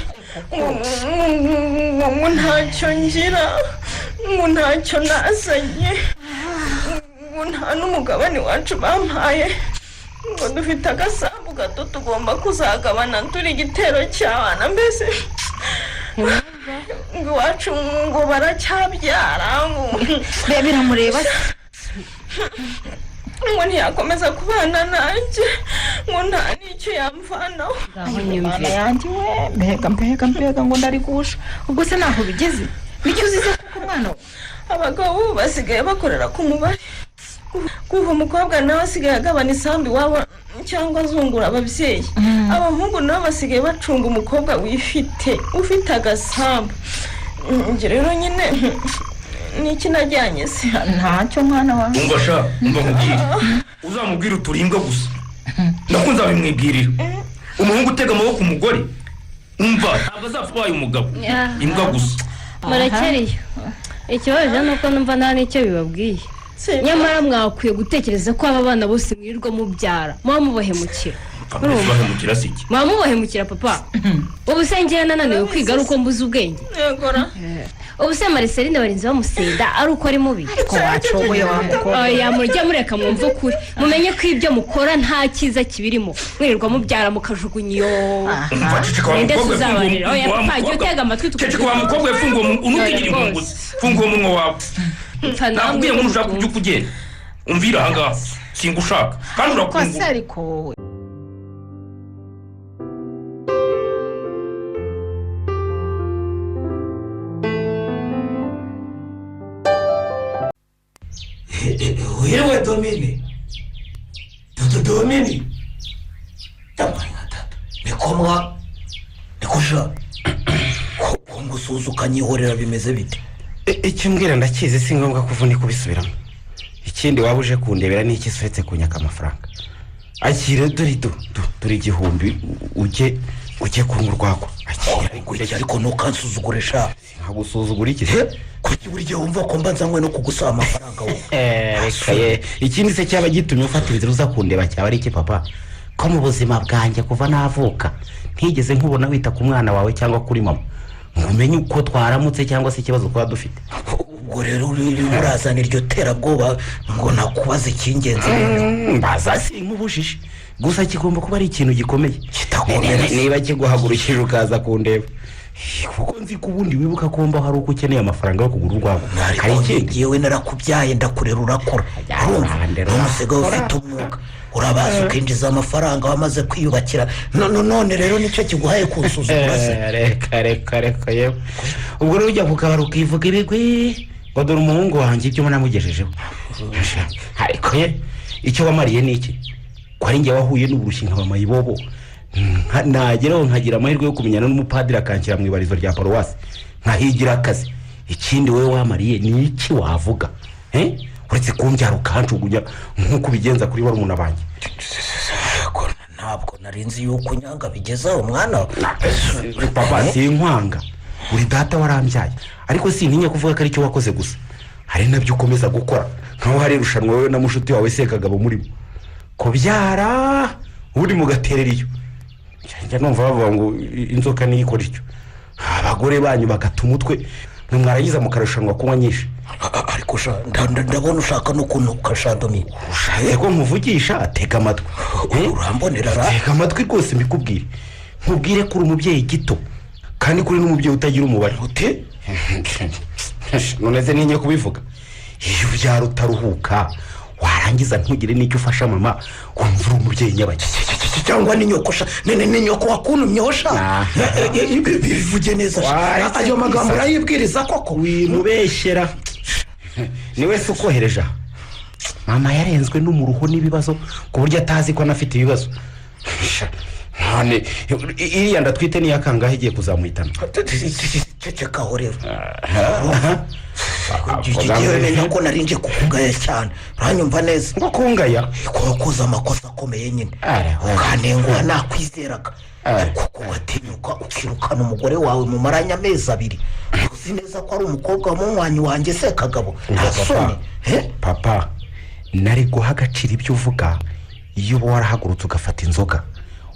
ngo ntacyo ngira, ngo ntacyo nazanye, ngo nta n'umugabane wacu bampaye, ngo dufite agasambu gato tugomba kuzagabana turi igitero cy'abana, mbese ngo iwacu ngo baracyabyara, ngo Biramureba. Ngo ntiyakomeza kubana nanjye, ngo nta n'icyo yamvanaho. Imana yanjye we, mbega mbega mbega, ngo ndarigusha! Ubwo se ntaho bigeze, nicyo uzize kuko umwana we? Abagabo ubu basigaye bakorera ku mubare. Kuva umukobwa nawe asigaye agabana isambu iwabo cyangwa azungura ababyeyi. Abahungu nabo basigaye bacunga umukobwa wifite, ufite agasambu. Njye rero nyine niki najyanye se? Ntacyo, mwana wawe. Umva sha, umva nkubwire, uzamubwire uturinga gusa, nako nzabimwibwirira. Umuhungu utega amaboko umugore, umva, ntabwo azapfa ubaye umugabo. Imbwa gusa. Murakeriye. Ikibazo ni uko numva nta n'icyo bibabwiye, nyamara mwakwiye gutekereza ko aba bana bose mwirirwa mubyara muba mubahemukira. Bahemukira si iki? Muba mubahemukira, papa. Ubu se ngewe nananiwe kwiga ari uko mbuze ubwenge? Yegora. Ubu se Mariceline barinze bamusenda ari uko ari mubi? Ko wacogoye wa mukobwa. Oya, mujye mureka mwumve ukuri, mumenye ko ibyo mukora nta cyiza kibirimo. Mwirirwa mubyara mukajugunya iyo. Umva, ceceka wa Ninde mukobwa. tuzabarera? Oya, Wa papa, jya mukobwa. utega amatwi. Ceceka wa mukobwa, yafunguye unutigire Rwose. inkunguzi, funguye umunwa wawe. Mpfa namwe. Nakubwiye ngo nushaka kubyuka ugenda, umvira ahangaha, singushaka kandi Ko se urakungura. ariko wowe. Yewe Domini, Dudu, Domini, ndambaye nka tata, niko mwa, niko sha, ko ngusuhuza ukanyihorera, bimeze bite? Icyo umbwira ndakizi, si ngombwa kuvunika ubisubiramo. Ikindi waba uje kundebera ni iki uretse kunyaka amafaranga? Akira, dore dore 1000, ujye kunywa urwagwa. Akira. Iki ariko ntukansuzugure sha. Nkagusuzugura iki? Kuki buri gihe wumva ko mba nzanywe no kugusaba amafaranga wowe? Reka ye, ikindi se cyaba gitumye ufata inzira uza kundeba cyaba ari iki, papa, ko mu buzima bwanjye kuva navuka ntigeze nkubona wita ku mwana wawe cyangwa kuri mama, ngo umenye uko twaramutse cyangwa se ikibazo twaba dufite? Ubwo rero urimo urazana iryo terabwoba ngo nakubaze icy'ingenzi. Mbaza si nk'ubujiji gusa, kigomba kuba ari ikintu gikomeye Kitakomera se. Niba kiguhagurukije ukaza kundeba, kuko nzi ko ubundi wibuka ko mbaho ari uko ukeneye amafaranga yo kugura urwagwa, hari Ariko ikindi? yewe, narakubyaye ndakurera urakura, urumva? None usigaye ufite umwuga, urabaza ukinjiza amafaranga, wamaze kwiyubakira. None rero nicyo kiguhaye kunsuzugura se? Reka reka reka yewe, ubwo rero ujya ku kabari ukivuga ibigwi ngo dore umuhungu wanjye ibyo namugejejeho. Ariko ye, icyo wamariye ni iki, ko ari njye wahuye n'uburushyi nkaba mayibobo, nageraho nkagira amahirwe yo kumenyana n'umupadiri akanshyira mu ibarizo rya paruwasi nkahigira akazi? Ikindi wowe wamariye ni iki wavuga? Eh? Uretse kumbyara ukanjugunya nk'uko ubigenza kuri barumuna banjye. Ko ntabwo nari nzi yuko unyanga bigezaho mwana. Papa, sinkwanga, uri data warambyaye, ariko sintinya kuvuga ko aricyo wakoze gusa, hari nabyo ukomeza gukora, nkaho hari irushanwa wowe na mushuti wawe Sekagabo murimo kubyara, ubundi mugaterera iyo. Njya numva bavuga ngo inzoka niyo ikora icyo, abagore banyu bagata umutwe. Mwe mwarangiza mukarushanwa kunywa nyinshi. Ariko sha, ndabona ushaka n'ukuntu ukashandomiye. Ushatse ko nkuvugisha, tega amatwi. Urambonera ra. Tega amatwi rwose mbikubwire, nkubwire ko uri umubyeyi gito kandi kuri n'umubyeyi utagira umubare. Ute? None se ntinye kubivuga? Iyo ubyara utaruhuka, warangiza ntugire n'icyo ufasha mama, wumva uri umubyeyi nyabaki? Cyangwa ni nyoko sha, ni nyoko wakuntumyeho sha. Bivuge neza sha. Waretse Ayo magambo kwisaka. urayibwiriza koko? Wimubeshyera, ni wese ukohereje aha. Mama yarenzwe n'umuruho n'ibibazo ku buryo atazi ko anafite ibibazo. None iriya ndatwite niyo akangahe igiye kuzamuhitana? Cecekaho rero. Ngewe menya ko nari nje kukugaya cyane, uranyumva neza? Ngo kungaya? Ko wakoze amakosa akomeye nyine, ukantenguha nakwizeraga, kuko watinyuka ukirukana umugore wawe mumaranye amezi 2, uzi neza ko ari umukobwa wa munywanyi wanjye Sekagabo. Nta soni? Papa, nari guha agaciro ibyo uvuga iyo uba warahagurutse ugafata inzoga,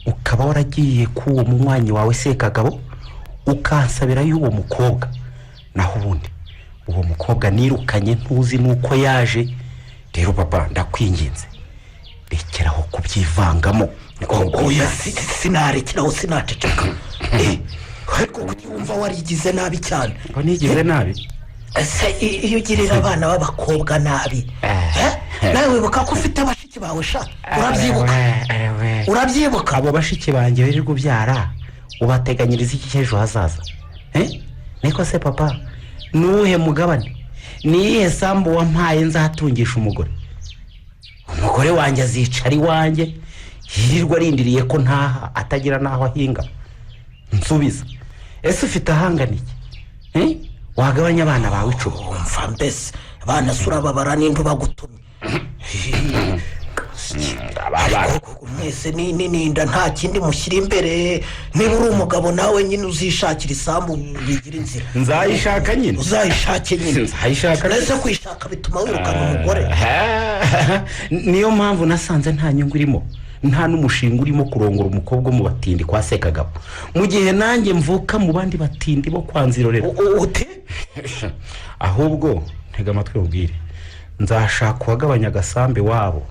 ukaba waragiye k'uwo munywanyi wawe Sekagabo, ukansabira y'uwo mukobwa. Naho ubundi uwo mukobwa nirukanye ntuzi n'uko yaje. Rero papa, ndakwinginze, rekeraho kubyivangamo. Oya, sinarekeraho, sinaceceka. Ariko kuki wumva warigize nabi cyane? Ngo nigize nabi? Ese iyo ugirira abana b'abakobwa nabi, nawe wibuka ko ufite bashiki bawe sha? Urabyibuka, urabyibuka? Abo bashiki banjye wirirwa ubyara ubateganyiriza iki cy'ejo hazaza? Niko se papa, ni uwuhe mugabane, ni iyihe sambu wampaye nzatungisha umugore? Umugore wanjye azicara iwanjye yirirwa arindiriye ko ntaha, atagira n'aho ahinga? Nsubiza, ese ufite ahangana iki? Wagabanya abana bawe 10? Wumva mbese abana se urababara n'indi ubagutumye? Ariko mwese ni n'inda, nta kindi mushyira imbere. Niba uri umugabo nawe nyine uzishakira isambu, bigira inzira. Nzayishaka nyine. Uzayishake nyine. Nzayishaka. Ese kuyishaka bituma wirukana umugore? Niyo mpamvu nasanze nta nyungu irimo, nta n'umushinga urimo kurongora umukobwa wo mu batindi kwa Sekagabo, mu gihe nanjye mvuka mu bandi batindi bo kwa Nzirorera. Ute? Ahubwo ntega amatwi ubwire, nzashaka uwagabanya agasambi wabo,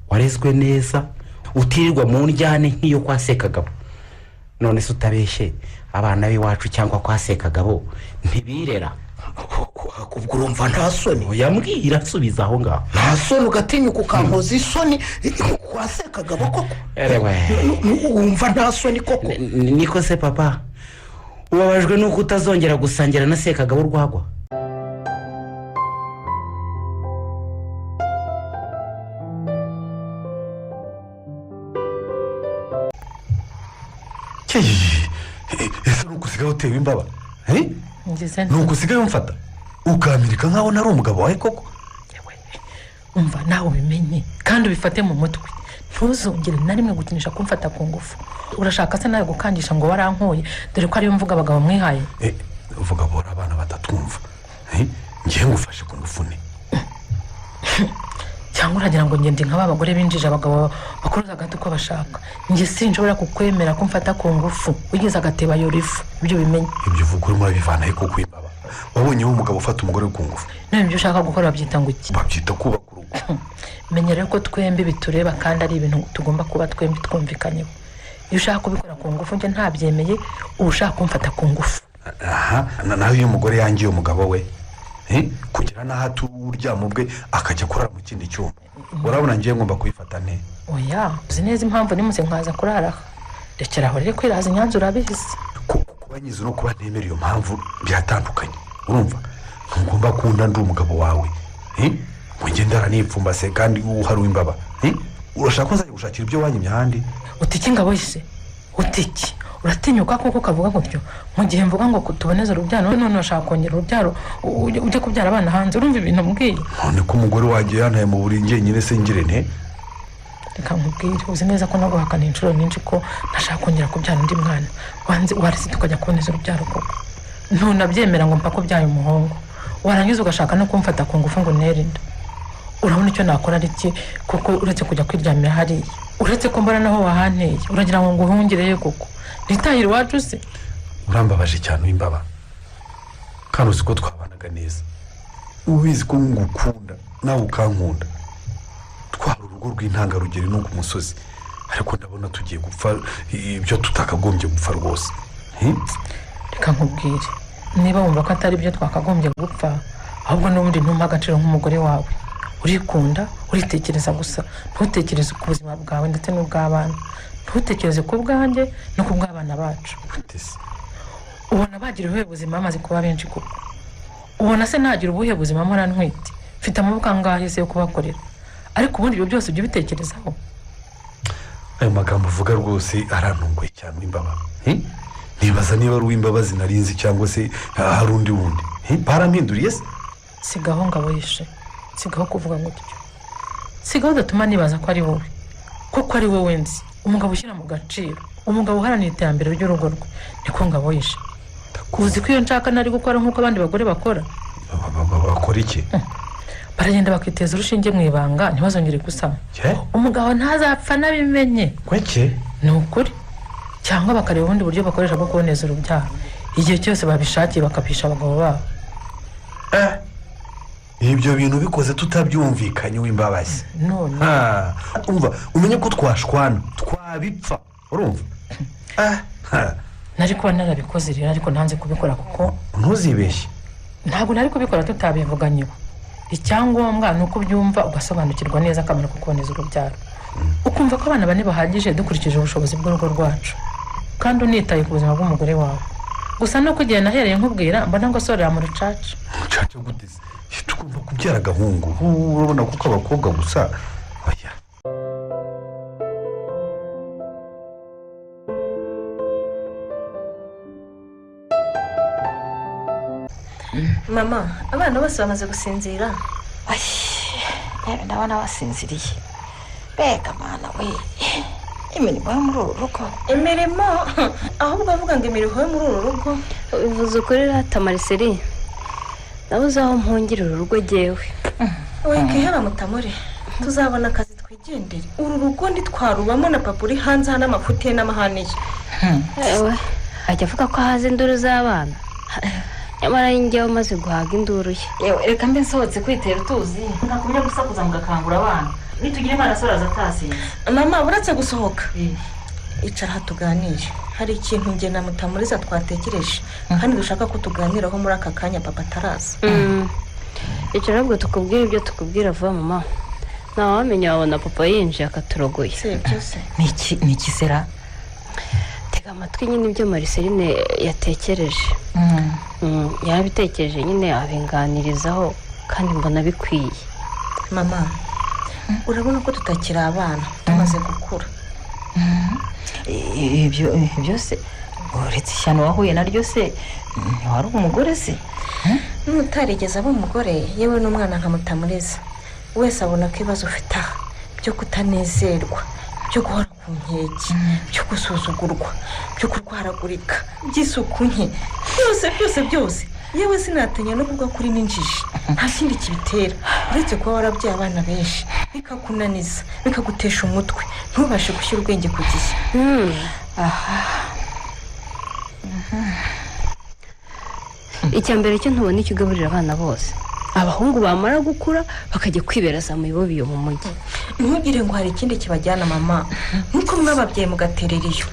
warezwe neza, utirirwa mu njyane nk'iyo kwa Sekagabo. None se utabeshye, abana b'iwacu cyangwa kwa Sekagabo ntibirera? Ubwo urumva nta soni? Yambwira, nsubiza aho ngaho. Nta soni, ugatinyuka ukankoza isoni kwa Sekagabo koko? Erewe. Wumva nta soni koko? Niko se papa, ubabajwe nuko utazongera gusangira na Sekagabo urwagwa? Ese ni uko usigaye utewe imbaba? Ngize. Ni uko usigaye umfata ukamirika nkaho nari umugabo wawe koko? Umva, nawe ubimenye kandi ubifate mu mutwe, ntuzongere na rimwe gukinisha kumfata ku ngufu. Urashaka se nawe gukangisha ngo warankuye, dore ko ariyo mvuga abagabo mwihaye? Uvuga bora abana batatwumva. Ngiye ngufashe ku ngufu ne? Cyangwa uragira ngo ngende nka ba bagore binjije abagabo bakuruza agati uko bashaka? Njye sinshobora kukwemera ko mfata ku ngufu. Wigeze agateba yora ifu, ibyo bimenye. Ibyo uvuga urimo urabivana he koko imbaba? Wabonyeho umugabo ufata umugore we ku ngufu? None ibyo ushaka gukora babyita ngo iki? Babyita kubaka urugo. Menya rero ko twembi bitureba kandi ari ibintu tugomba kuba twembi twumvikanyeho. Iyo ushaka kubikora ku ngufu njye ntabyemeye, uba ushaka kumfata ku ngufu. Aha nawe, iyo umugore yangiye umugabo we, kugera n'aho uryama ubwe akajya kurara mu kindi cyumba, urabona ngiye ngomba kubifata nte? Oya, uzi neza impamvu nimutse nkaza kurara aha. Rekera aho rero kwiraza inyanza, urabizi. Kuba nyizi no kuba ntemera iyo mpamvu biratandukanye, urumva? Ntugomba kunda ndi umugabo wawe, ngo ngende nipfumbase kandi uhari uw'imbaba. Urashaka ko nzajya gushakira ibyo wanyimye ahandi? Utiki ngabo yise utiki, uratinyuka koko ukavuga gutyo mu gihe mvuga ngo tuboneze urubyaro? None urashaka kongera urubyaro ujye kubyara abana hanze? Urumva ibintu mbwiye? None ko umugore wanjye yantaye mu buriri njyenyine se ngire nte? Reka nkubwire, uzi neza ko naguhakana inshuro nyinshi ko ntashaka kongera kubyara undi mwana. Wanze waretse tukajya kuboneza urubyaro koko, ntunabyemera ngo mpaka ubyaye umuhungu, warangiza ugashaka no kumfata ku ngufu ngo untere inda. Urabona icyo nakora ari iki kuko uretse kujya kwiryamira hariya? Uretse ko mbona naho wahanteye, uragira ngo nguhungireyo koko, ntitahire iwacu se? Urambabaje cyane uw'imbaba. Kandi uzi ko twabanaga neza, ubizi ko ngukunda nawe ukankunda, twari urugo rw'intangarugero no ku musozi, ariko ndabona tugiye gupfa ibyo tutakagombye gupfa rwose. Reka nkubwire, niba wumva ko atari ibyo twakagombye gupfa, ahubwo n'ubundi ntumpa agaciro nk'umugore wawe. Urikunda, uritekereza gusa, ntutekereze ku buzima bwawe ndetse n'ubw'abana, ntutekereze ku bwanjye no ku bw'abana bacu. Ubona bagira ubuhe buzima bamaze kuba benshi koko? Ubona se nagira ubuhe buzima mpora ntwite, mfite amaboko angahe se yo kubakorera? Ariko ubundi ibyo byose ujya ubitekerezaho? Ayo magambo uvuga rwose arantunguye cyane uw'imbaba. Nibaza niba ari uw'imbabazi narinzi cyangwa se hari undi wundi. Barampinduriye se? Sigaho ngabo yishe, sigaho kuvuga gutyo, sigaho udatuma nibaza ko ari wowe, kuko ari wowe nzi, umugabo ushyira mu gaciro, umugabo uharanira iterambere ry'urugo rwe. Niko ngabo yishe, uzi ko iyo nshaka nari gukora nk'uko abandi bagore bakora. Bakora iki? Baragenda bakiteza urushinge mu ibanga, ntibazongere gusama, umugabo ntazapfa nabimenye. Kweke? Ni ukuri. Cyangwa bakareba ubundi buryo bakoresha bwo kuboneza urubyaro igihe cyose babishakiye, bakapisha abagabo babo. Ibyo bintu bikoze tutabyumvikanye w'imbabazi. None? Umva, umenye ko twashwana twabipfa, urumva? Nari kuba narabikoze rero, ariko ntanze kubikora kuko Ntuzibeshye. Ntabwo nari kubikora tutabivuganyeho. Icyangombwa ni uko ubyumva, ugasobanukirwa neza akamaro ko kuboneza urubyaro, ukumva ko abana bane bahagije dukurikije ubushobozi bw'urugo rwacu, kandi unitaye ku buzima bw'umugore wawe. Gusa nuko igihe nahereye nkubwira, mbona ngo asorera mu rucaca. Mucaca gute se? Tugomba kubyara agahungu, urabona, kuko abakobwa gusa oya. Mama, abana bose bamaze gusinzira? Ndabona basinziriye. Mbega mwana we, imirimo yo muri uru rugo! Imirimo? Ahubwo avuga ngo imirimo yo muri uru rugo. Ubivuze ukuri rata Mariseri, nabuze aho mpungira uru rugo jyewe. Wikiheba mutamure, tuzabona akazi twigendere. Uru rugo ntitwarubamo na papa uri hanze hano, amafuti ye n'amahane ye. Ewe, ajya avuga ko ahaza induru z'abana, nyamara njyewe umaze guhaga induru ye. Yewe, reka mbe nsohotse kwitera utuzi, ngakumya gusakuza mugakangura abana. Nitugira imana soraza atasinze. Mama, uretse gusohoka, icara aha tuganire. Hari ikintu njye na Mutamuriza twatekereje kandi dushaka ko tuganiraho muri aka kanya papa ataraza. Icara ahubwo tukubwira ibyo tukubwira vuba mama, ntawamenya wabona papa yinjiye akaturogoye. Si ibyo se? Ni iki sera? Tega amatwi nyine ibyo Mariceline yatekereje. Yarabitekereje nyine abinganirizaho, kandi mbona bikwiye. Mama, urabona ko tutakiri abana, tumaze gukura. Ibyo byose, uretse ishyano wahuye naryo se, ntiwari umugore se? N'utarigeze aba umugore, yewe n'umwana nka Mutamuriza wese abona ko ibibazo ufite aha byo kutanezerwa, byo guhora ku nkeke, byo gusuzugurwa, byo kurwaragurika, by'isuku nke, byose byose byose, yewe sinatinya no kuvuga kuri n'injiji, nta kindi kibitera uretse kuba warabyaye abana benshi, bikakunaniza, bikagutesha umutwe, ntubashe gushyira ubwenge ku gihe. Icya mbere cyo, ntubona icyo ugaburira abana bose. Abahungu bamara gukura bakajya kwibera za muyobobi iyo mu mujyi. Ntugire ngo hari ikindi kibajyana mama, nkuko mwababyaye mugaterera iyo,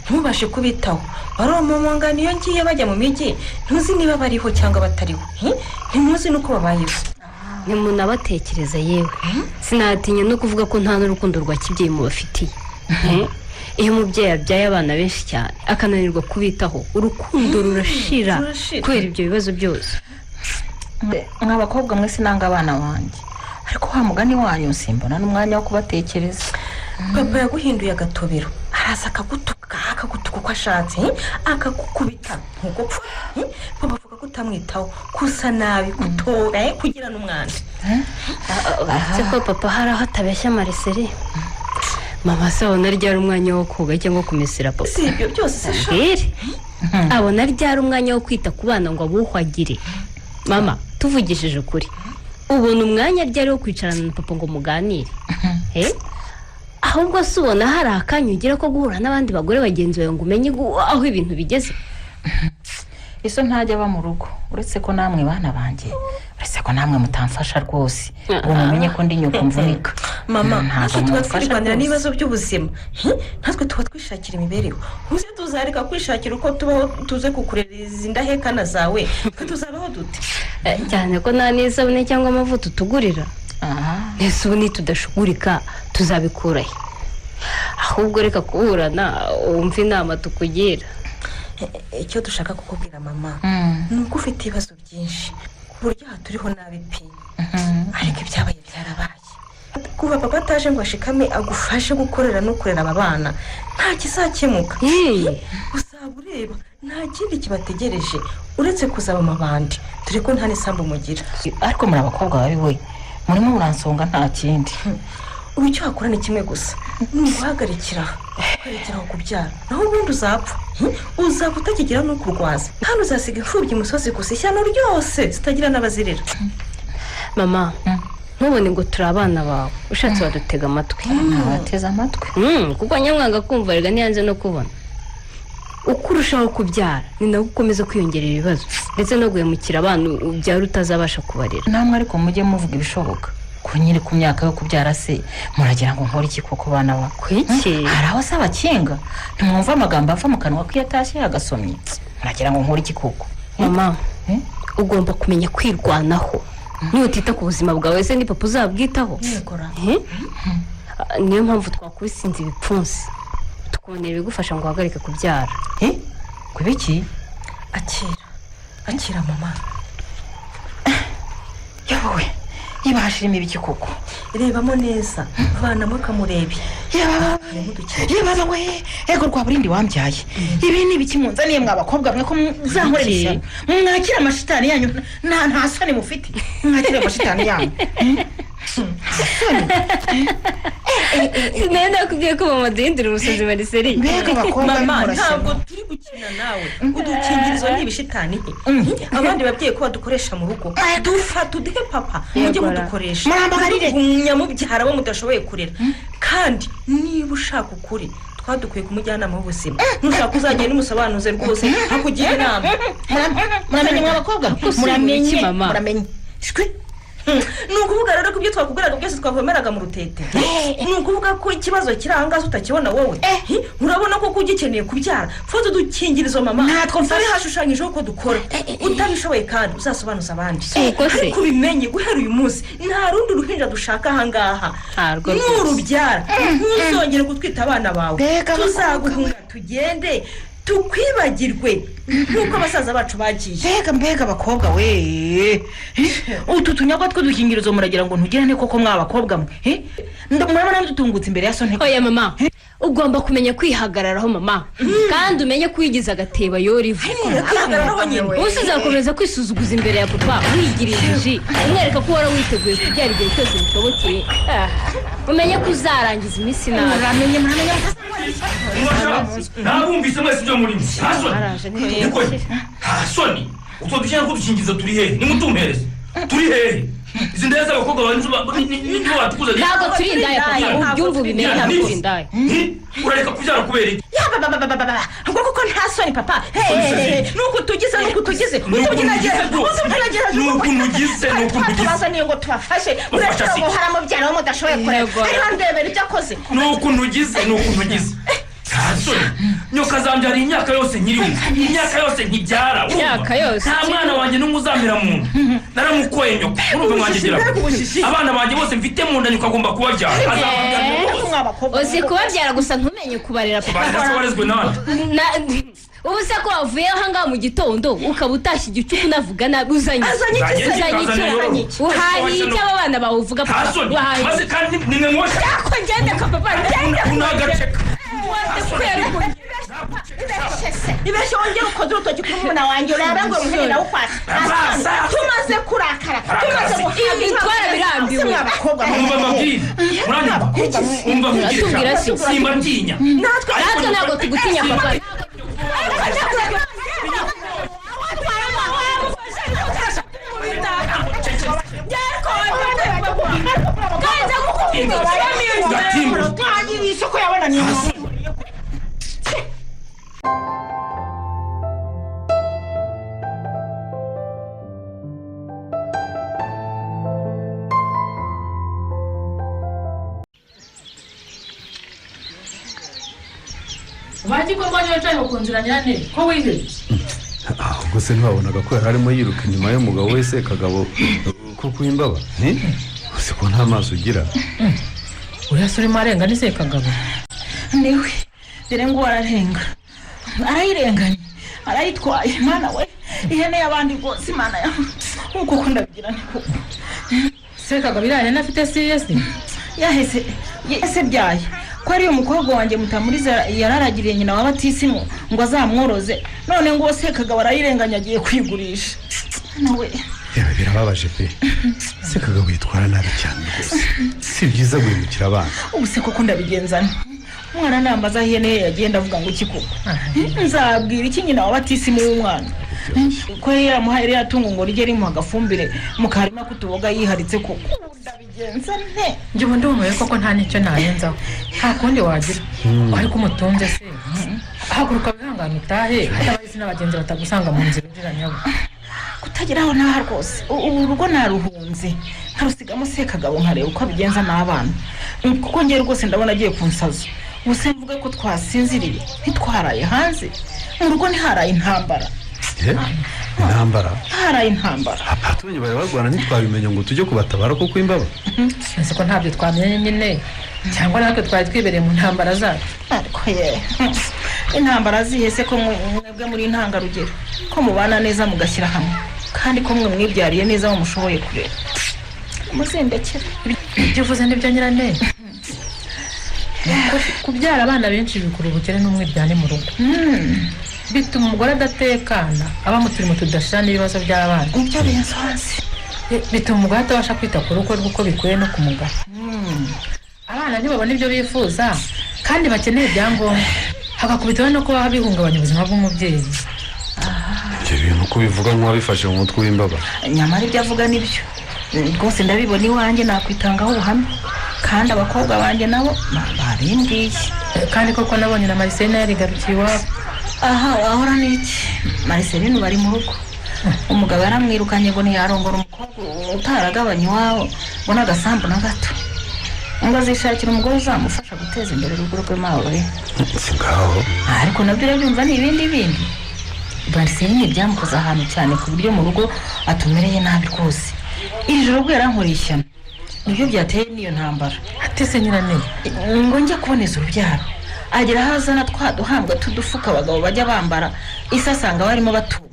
ntubashe kubitaho, baromomongana iyo ngiye bajya mu mijyi, ntuzi niba bariho cyangwa batariho, ntimuzi n'uko babayeho. Ntimunabatekereza. Yewe, sinatinya no kuvuga ko nta n'urukundo rwa kibyeyi mubafitiye. Iyo umubyeyi abyaye abana benshi cyane akananirwa kubitaho, urukundo rurashira Rurashira. kubera ibyo bibazo byose. Mwa bakobwa mwe, sinanga abana banjye, ariko wa mugani wanyu simbona n'umwanya wo kubatekereza. Papa yaguhinduye agatobero, araza akagutuka, akagutuka uko ashatse, akagukubita ntugupfa. Papa avuga ko utamwitaho, kusa nabi, kutoga, kugira n'umwanda. Uretse ko papa hari aho atabeshya Mariseri. Mama se abona ryari umwanya wo koga cyangwa kumesera papa? Si ibyo byose se sha? Mbwire, abona ryari umwanya wo kwita ku bana ngo abuhagire? Mama, tuvugishije ukuri, ubona umwanya ryari wo kwicarana na papa ngo muganire? Eh? Ahubwo se ubona hari akanya ugira ko guhura n'abandi bagore bagenzi bawe ngo umenye aho ibintu bigeze? Iso ntajya aba mu rugo, uretse ko namwe bana banjye, uretse ko namwe mutamfasha rwose ngo mumenye ko ndi nyoko mvunika. Mama, Ntabwo natwe tuba mumfasha twirwanira rwose. n'ibibazo by'ubuzima. Natwe tuba twishakira imibereho. Uze tuzareka kwishakira uko tubaho tuze kukurera izi ndahekana zawe? Twe tuzabaho dute? Cyane ko nta n'isabune cyangwa amavuta utugurira. Ese ubu nitudashugurika tuzabikura he? Ahubwo reka kuburana, wumve inama tukugira. Icyo dushaka kukubwira mama, ni uko ufite ibibazo byinshi ku buryo aha turiho nabi pe, ariko ibyabaye byarabaye. Kuva papa ataje ngo ashikame agufashe gukorera no kurera aba bana, nta kizakemuka. Uzaba ureba, nta kindi kibategereje uretse kuzaba amabandi, dore ko nta n'isambu mugira. Ariko muri abakobwa babi we, murimo muransonga, nta kindi. Ubu icyo wakora ni kimwe gusa, ni uguhagarikira ukarekera aho kubyara, naho ubundi uzapfa. Uzaba utakigira n'ukurwaza, kandi uzasiga imfubyi imusozi gusa, ishyano ryose zitagira n'abazirera. Mama, ntubone ngo turi abana bawe, ushatse wadutega amatwi. Nabateze amatwi. Kuko nyamwanga kumva rega ntiyanze no kubona. Uko urushaho kubyara ni nako ukomeza kwiyongerera ibibazo, ndetse no guhemukira abana ubyara utazabasha kubarera. Namwe ariko mujye muvuga ibishoboka. Ko nyiri ku myaka yo kubyara se, muragira ngo nkore iki koko, bana ba? Kuki? Hari aho se abakinga? Ntimwumva amagambo ava mu kanwa ko iyo atashye yagasomye? Muragira ngo nkore iki koko? Mama, ugomba kumenya kwirwanaho. Nutita ku buzima bwawe se, ni papa uzabwitaho? Eh? Ah, niyo mpamvu twakubisinze ibipfunsi, tukubonera ibigufasha ngo uhagarike kubyara. Kubiki? Akira, akira mama. Yowe, ibahashirimo ibiki koko? Rebamo neza, vanamo kamurebe. Yababa we, ego rwaburindi wambyaye, ibi ni ibiki munzaniye mwa bakobwa mwe, ko muzankorera ishyano? Mwakira amashitani yanyu, nta soni mufite? Mwakira amashitani yanyu. Sinari nakubwiye ko mama duhindura umusazi mariseri? Mbega abakobwa. Mama, ntabwo turi gukina nawe. Udukingirizo ni ibishitani he? Abandi babyeyi ko badukoresha mu rugo, dufata uduhe papa, mujye mudukoresha. Murambabarire. Nyamubyara bo mudashoboye kurera. Kandi niba ushaka ukuri, twadukuye ku mujyanama w'ubuzima. Nushaka uzagenda umusobanuze rwose, akugira inama. Muramenye mwa bakobwa mwe, muramenye, muramenye. Shwi. Ni ukuvuga rero ko ibyo twakubwiraga byose twavomeraga mu rutete? Ni ukuvuga ko ikibazo kiri aha ngaha utakibona wowe? Urabona ko ugikeneye kubyara? Fata udukingirizo mama. Natwo mfashe. Dore hashushanyijeho ko dukora. Utabishoboye kandi uzasobanuza abandi. Uko se? Ariko ubimenye, guhera uyu munsi nta rundi ruhinja dushaka aha ngaha. Ntarwo rwose. Nurubyara ntuzongere gutwita abana bawe. Mbega abakobwa. Tuzaguhunga tugende, tukwibagirwe nk'uko abasaza bacu bagiye. Mbega, mbega abakobwa we! Utu tunyagwa tw'udukingirizo muragira ngo ntugirane koko mwa bakobwa mwe? Murabona dutungutse imbere ya so nteko? Oya mama, ugomba kumenya kwihagararaho mama, kandi umenye ko uyigize agateba yora ivu. Kwihagararaho nyine. Ubu se uzakomeza kwisuzuguza imbere ya papa, wigira injiji, umwereka ko uhora witeguye kubyara igihe cyose bishobokeye? Umenye ko uzarangiza iminsi nabi. Muramenye, muramenye. Nabumvise mwese ibyo murimo, nta soni? Niko, nta soni? Utwo dushyira k'udukingirizo turi hehe? Nimutumpereze, turi hehe? Izi ndaya z'abakobwa bawe nizo batukuzaniye. Ntabwo turi indaya papa, ubyumva, ubimenye, ntabwo turi indaya. Urareka kubyara kubera iki? Yabababababa, ngo kuko nta soni papa. Nuko utugize, nuko utugize. Ni ukuntu ugize rwose. Ni ukuntu ugize, ni ukuntu ugize. Tubazaniye ngo tubafashe. Ubafasha Uretse si ngo haramubyara wo mudashoboye kurera. Yego. Ariho ndebera ibyo akoze. Ni ukuntu ugize, ni ukuntu ugize. Nta soni? Nyoka zambyara imyaka yose nkiriho, imyaka yose nkibyara, urumva? Imyaka yose. Nta mwana wanjye n'umwe uzamera mu nda. Naramukoye nyoko, urumva mwangegeramo? Abana banjye bose mfite mu nda, nyoko agomba kubabyara, azababyara bose. Mwa bakobwa. Uzi kubabyara gusa, ntumenye kubarera papa. Barera se warezwe nande? Ubu se ko wavuye aha ngaha mu gitondo ukaba utashye igicuku, unavuga nabi, uzanye Azanye iki se? Uzanye iki? Azanye iki? Uhaye iki aba bana bawe uvuga Nta papa? soni? Uhaye? Maze kandi nimwe mwosha. Ako ngende ka papa, ngende. Unagaceka. Ibeshye wongere ukoze urutoki kuri murumuna wanjye, urebe ngo muhene nawe ukwase. Arasa. Tumaze kurakara, tumaze guhaga. Ibi twarabirambiwe. Mwa bakobwa mwe. Umva mbabwire, muranyumva? Umva nkubwire. Uratubwira si? Simbatinya. Natwe. Natwe ntabwo tugutinya papa. Isoko yabona ni Ubaye ko mbonye wicaye ku nzira nyane ko wihebye? Ahubwo se ntiwabonaga ko yari arimo yiruka inyuma y'umugabo we Sekagabo ko kuhimbaba? Uzi ko nta maso ugira. Uriya se urimo arenga ni Sekagabo? Niwe, dore ngo ararenga, arayirenganye, arayitwaye. Mana we, ihene y'abandi rwose! Imana yawe, nk'uko ko ndabigira ni koko. Sekagabo iriya hene afite si iye se? Yahese ese byaye ko ariyo mukobwa wanjye Mutamuriza yararagiriye nyina wa Batisimu ngo azamworoze, none ngo uwo Sekagabo arayirenganya, agiye kwigurisha nawe. Yewe, birababaje pe! Sekagabo yitwara nabi cyane rwose, si byiza guhemukira abana. Ubu se koko ndabigenzana? Umwana nambaza aho ihene ye yagenda, avuga ngo iki koko? Nzabwira iki nyina wa Batisimu w'umwana ko yari yaramuhaye ririya tungo ngo rijye rimuha agafumbire mu karima k'utuboga yiharitse? Koko ubu ndabigenza nte? Njye ubu ndumiwe koko, nta n'icyo narenzaho. Nta kundi wagira, ariko umutunze se, haguruka wihangane utahe, hatabaye n'abagenzi batagusanga mu nzira ugira nyabo. Kutagira aho ntaha rwose. Ubu urugo naruhunze, nkarusigamo Sekagabo, nkareba uko abigenza n'abana, kuko ngewe rwose ndabona agiye kunsaza. Ubu se mvuge ko twasinziriye ntitwaraye hanze? Mu rugo ntiharaye intambara? Eh, intambara? Haraye intambara. Abaturanyi bari barwana ntitwabimenya ngo tujye kubatabara kuko imbaba. Ese ko ntabyo twamenye nyine, cyangwa natwe twari twibereye mu ntambara zacu? Ariko ye, intambara zihese ko mwebwe muri intangarugero, ko mubana neza mugashyira hamwe, kandi ko mwe mwibyariye neza aho mushoboye kurera, muzindekere. Ibyo uvuze nibyo nyirane. Kubyara abana benshi bikura ubukene n'umwiryane mu rugo, bituma umugore adatekana, aba mu turimo tudashira n'ibibazo by'abana. Nibyo binsobanze. Bituma umugore atabasha kwita ku rugo rwe uko bikwiye no ku mugabo. Abana ntibabona ibyo bifuza kandi bakeneye ibyangombwa, hagakubitaho no kuba bihungabanya ubuzima bw'umubyeyi. Ibyo bintu uko ubivuga nk'uwabifashe mu mutwe w'imbaba. Nyamara ibyo avuga nibyo rwose, ndabibona iwanjye, nakwitangaho ubuhamya, kandi abakobwa banjye nabo babimbwiye. Kandi koko nabonye na Maricelina yarigarukiye iwabo. Aha wahora n'iki? Mariceline bari mu rugo, umugabo yaramwirukanye ngo ntiyarongora umukobwa utaragabanya iwabo ngo n'agasambu na gato, ngo azishakira umugore uzamufasha guteza imbere urugo rwe mawe. Si ngaho? Ariko nabyo urabyumva, ni ibindi bindi. Mariceline byamukoze ahantu cyane, ku buryo mu rugo atumereye nabi rwose. Iri joro ubwo yarankoreye ishyano, nibyo byateye n'iyo ntambara. Atese nyirane? Ngo njye kuboneza urubyaro, agera aho azana twa duhambwa tudufuka abagabo bajya bambara, isi asanga barimo batuma.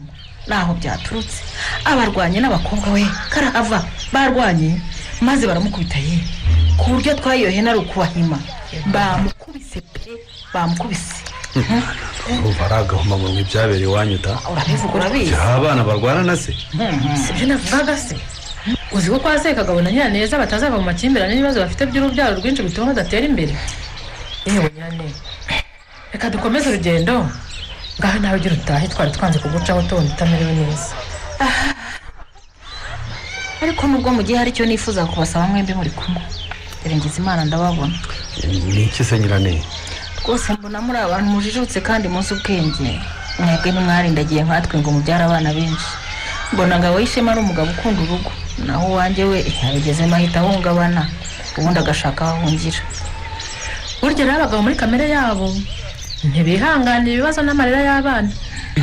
Naho byaturutse, abarwanye n'abakobwa we karahava, barwanye maze baramukubita ye, ku buryo atwaye iyo hene ari ukubahima. Bamukubise pe, bamukubise. Urumva ari agahomamunwa ibyabereye iwanyu da. Urabivuga urabizi. Byaba abana barwana na se? Sibyo navugaga se? Uzi ko kwa Sekagabo na Nyiraneza batazava mu makimbirane n'ibibazo bafite by'urubyaro rwinshi bituma badatera imbere? Yewe Nyiraneza, reka dukomeze urugendo. Ngaho nawe ugira utahe, twari twanze kugucaho tubona utamerewe neza. Ariko nubwo mu gihe hari icyo nifuza kubasaba mwembi muri kumwe, dore ngize Imana ndababona. Ni iki se nyirane? Rwose mbona muri abantu mujijutse kandi muzi ubwenge. Mwebwe ntimwarindagiye nkatwe ngo mubyare abana benshi. Mbona Ngabo y'Ishema ari umugabo ukunda urugo, naho uwanjye we yabigezemo ahita ahungabana, ubundi agashaka aho ahungira. Burya rero abagabo muri kamere yabo ntibihanganira ibibazo n'amarira y'abana.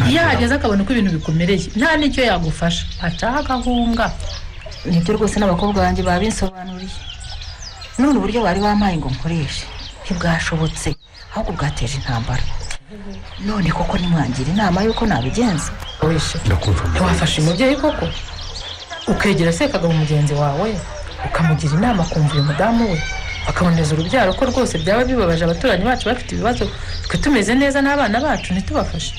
Iyo ahageze akabona uko ibintu bikomereye, nta n'icyo yagufasha, acaho agahunga. Nibyo rwose, n'abakobwa banjye babinsobanuriye. None uburyo bari bampaye ngo nkoreshe ntibwashobotse, ahubwo bwateje intambara. None koko nimwangira inama y'uko nabigenza? Wishe. Ndakumva. Ntiwafashe umubyeyi koko, ukegera Sekagabo mugenzi wawe, ukamugira inama, akumva uyu mudamu we, akaboneza urubyaro, ko rwose byaba bibabaje abaturanyi bacu bafite ibibazo, twe tumeze neza n'abana bacu ntitubafashe?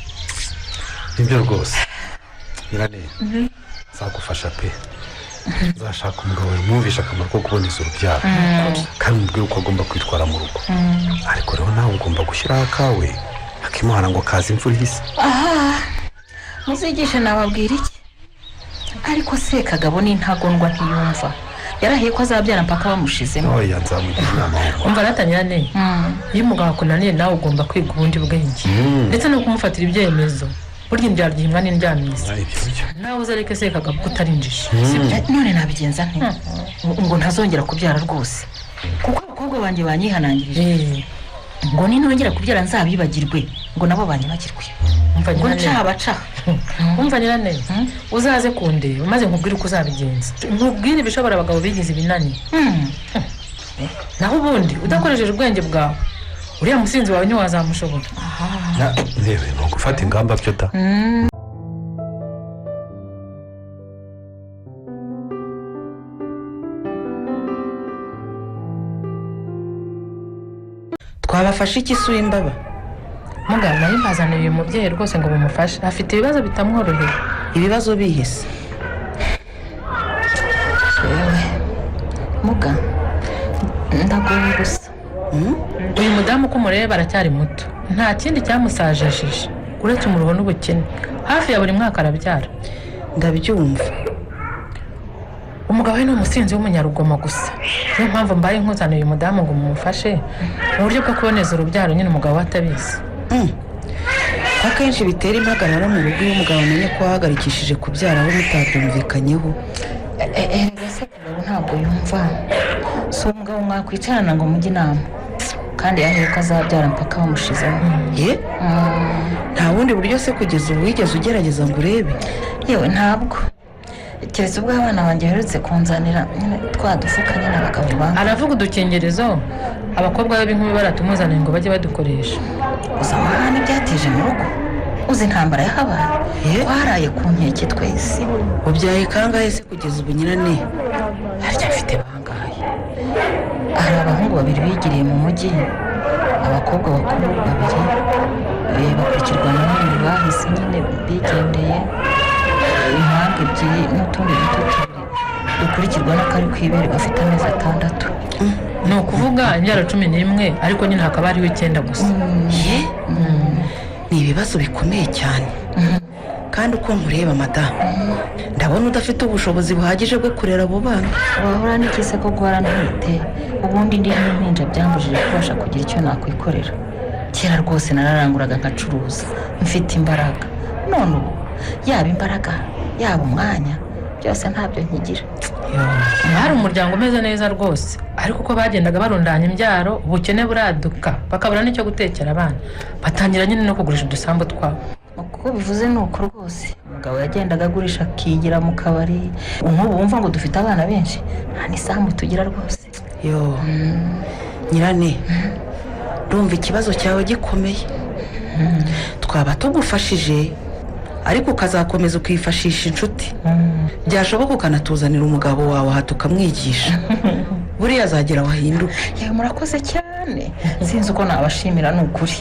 Nibyo rwose nyirane, nzagufasha pe. Nzashaka umugabo wamwumvisha akamaro ko kuboneza urubyaro, kandi umubwire uko agomba kwitwara mu rugo. Ariko rero nawe ugomba gushyiraho akawe, akimuhana ngo kaza imvura ihise. Aha muzigishe, nababwira iki? Ariko Sekagabo ni intagondwa, ntiyumva, yarahiye ko azabyara mpaka bamushizemo. Oya, nzamugira inama ahubwo. Umva ratanyirane, iyo umugabo akunaniye nawe ugomba kwiga ubundi bwenge, ndetse no kumufatira ibyemezo. Burya imbyaro gihimwa n'indyamyiza. Ibyo byo. Nawe uzareke Sekagabo ko utari injiji, sibyo? None nabigenza nte ngo ntazongera kubyara rwose? Kuko abakobwa banjye banyihanangirije ngo ninongera kubyara nzabibagirwe. Ngo nabo banyibagirwe. Umva Ngo Nyiraneza. ncaha bacaha. Umva Nyiraneza, uzaze kundeba maze nkubwire uko uzabigenza, nkubwire ibishobora abagabo bigize ibinani. Naho ubundi udakoresheje ubwenge bwawe, uriya musinzi wawe ntiwazamushobora. Yewe, ni ugufata ingamba byo da. Twabafashe iki se, uw'imbaba? Muganga, nari mbazaniye uyu mubyeyi rwose ngo bumufashe, afite ibibazo bitamworoheye. Ibibazo bihise? Yewe muga, ndagoye gusa. Uyu mudamu uko umureba aracyari muto, nta kindi cyamusajishije uretse umuruho n'ubukene. Hafi ya buri mwaka arabyara. Ndabyumva. Umugabo we ni umusinzi w'umunyarugomo gusa. Niyo mpamvu mbaye nkuzaniye uyu mudamu ngo mumufashe mu buryo bwo kuboneza urubyaro nyine, umugabo we atabizi. Ko akenshi bitera impagarara mu rugo iyo umugabo amenye ko wahagarikishije kubyara we mutabyumvikanyeho. Erega se kagabo ntabwo yumva, si umugabo mwakwicarana ngo mujye inama, kandi yahiye ko azabyara mpaka bamushizeho. Ye, nta bundi buryo se kugeza ubu wigeze ugerageza ngo urebe? Yewe, ntabwo, keretse ubwo abana banjye baherutse kunzanira nyine twa dufuka nyine abagabo banga. Aravuga udukingirizo, abakobwa be b'inkumi baratumuzaniye ngo bajye badukoresha. Uzi amahane byateje mu rugo? Uzi intambara yahabaye? Twaraye ku nkeke twese. Ubyaye kangahe se kugeza ubu, Nyirane? Harya mfite bangahe? Hari abahungu babiri bigiriye mu mujyi, abakobwa bakuru babiri bakurikirwa na babiri bahise nyine bigendeye, impanga ebyiri n'utundi duto tubiri dukurikirwa n'akari ku ibere gafite amezi 6. Ni ukuvuga imbyaro 11, ariko nyine hakaba hariho 9 gusa. Ye, ni ibibazo bikomeye cyane. Kandi uko nkureba madamu, ndabona udafite ubushobozi buhagije bwo kurera abo bana. Wahora n'iki se ko guhora ntwite ubundi ndi n'impinja byambujije kubasha kugira icyo nakwikorera? Kera rwose nararanguraga nkacuruza mfite imbaraga, none ubu yaba imbaraga yaba umwanya byose ntabyo nkigira. Hari umuryango umeze neza rwose, ariko uko bagendaga barundanya imbyaro, ubukene buraduka, bakabura n'icyo gutekera abana, batangira nyine no kugurisha udusambu twabo. Uko bivuze ni uko rwose, umugabo yagendaga agurisha akigira mu kabari. Nk'ubu wumva ngo dufite abana benshi, nta n'isambu tugira rwose. Yo Nyirane, ndumva ikibazo cyawe gikomeye. Twaba tugufashije, ariko ukazakomeza ukifashisha inshuti, byashoboka ukanatuzanira umugabo wawe aha tukamwigisha, buriya azagera wahinduke. Yewe, murakoze cyane, sinzi uko nabashimira ni ukuri.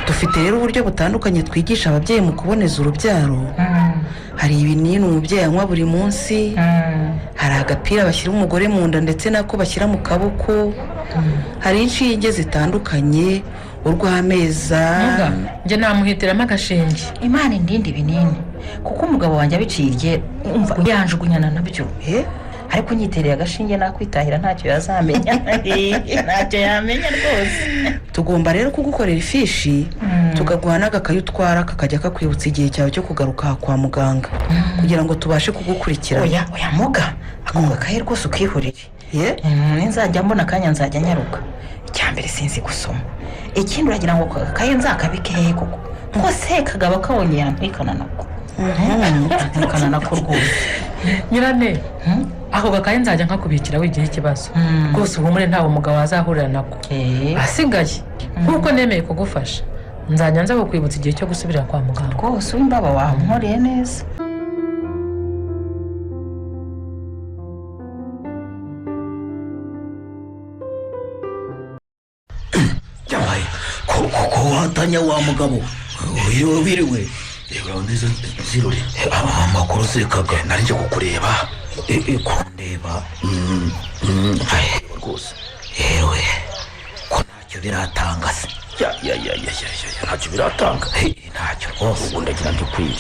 Dufite rero uburyo butandukanye twigisha ababyeyi mu kuboneza urubyaro. Hari ibinini umubyeyi anywa buri munsi, hari agapira bashyira umugore mu nda ndetse n'ako bashyira mu kaboko, hari inshinge zitandukanye, urw'ameza. Muga, njye namuhitiramo agashinge. Imana indinde ibinini, kuko umugabo wanjye abiciye irye, umva yanjugunyana nabyo. Ariko nyitereye agashinge nakwitahira, ntacyo yazamenya, ntacyo yamenya rwose. Tugomba rero kugukorera ifishi, tukaguha n'agakayi utwara kakajya kakwibutsa igihe cyawe cyo kugaruka aha kwa muganga, kugira ngo tubashe kugukurikirana. Oya oya muga, ako gakayi rwose ukihurire. Nzajya mbona akanya nzajya nyaruka. Icya mbere sinzi gusoma, ikindi uragira ngo ako gakayi nzakabike hehe koko? Ko se kagaba kabonye yantwikana nako, yantwikana nako rwose. Nyirane, ako gakayi nzajya nkakubikira wigira ikibazo rwose, uhumure, ntawe umugabo wazahurira nako. Asigaye nk'uko nemeye kugufasha, nzajya nza kukwibutsa igihe cyo gusubira kwa muganga. Rwose uw'imbaba wankoreye neza. Yabaye ko watanya wa mugabo, wiriwe wiriwe? Reba neza zirore. Amakuru sekaga. Nari nje kukureba. Kundeba rwose. Yewe, ko ntacyo biratanga se? Ya ya ya ya ya ya, ntacyo biratanga. Ntacyo rwose. Ubu ndagira ndikwiye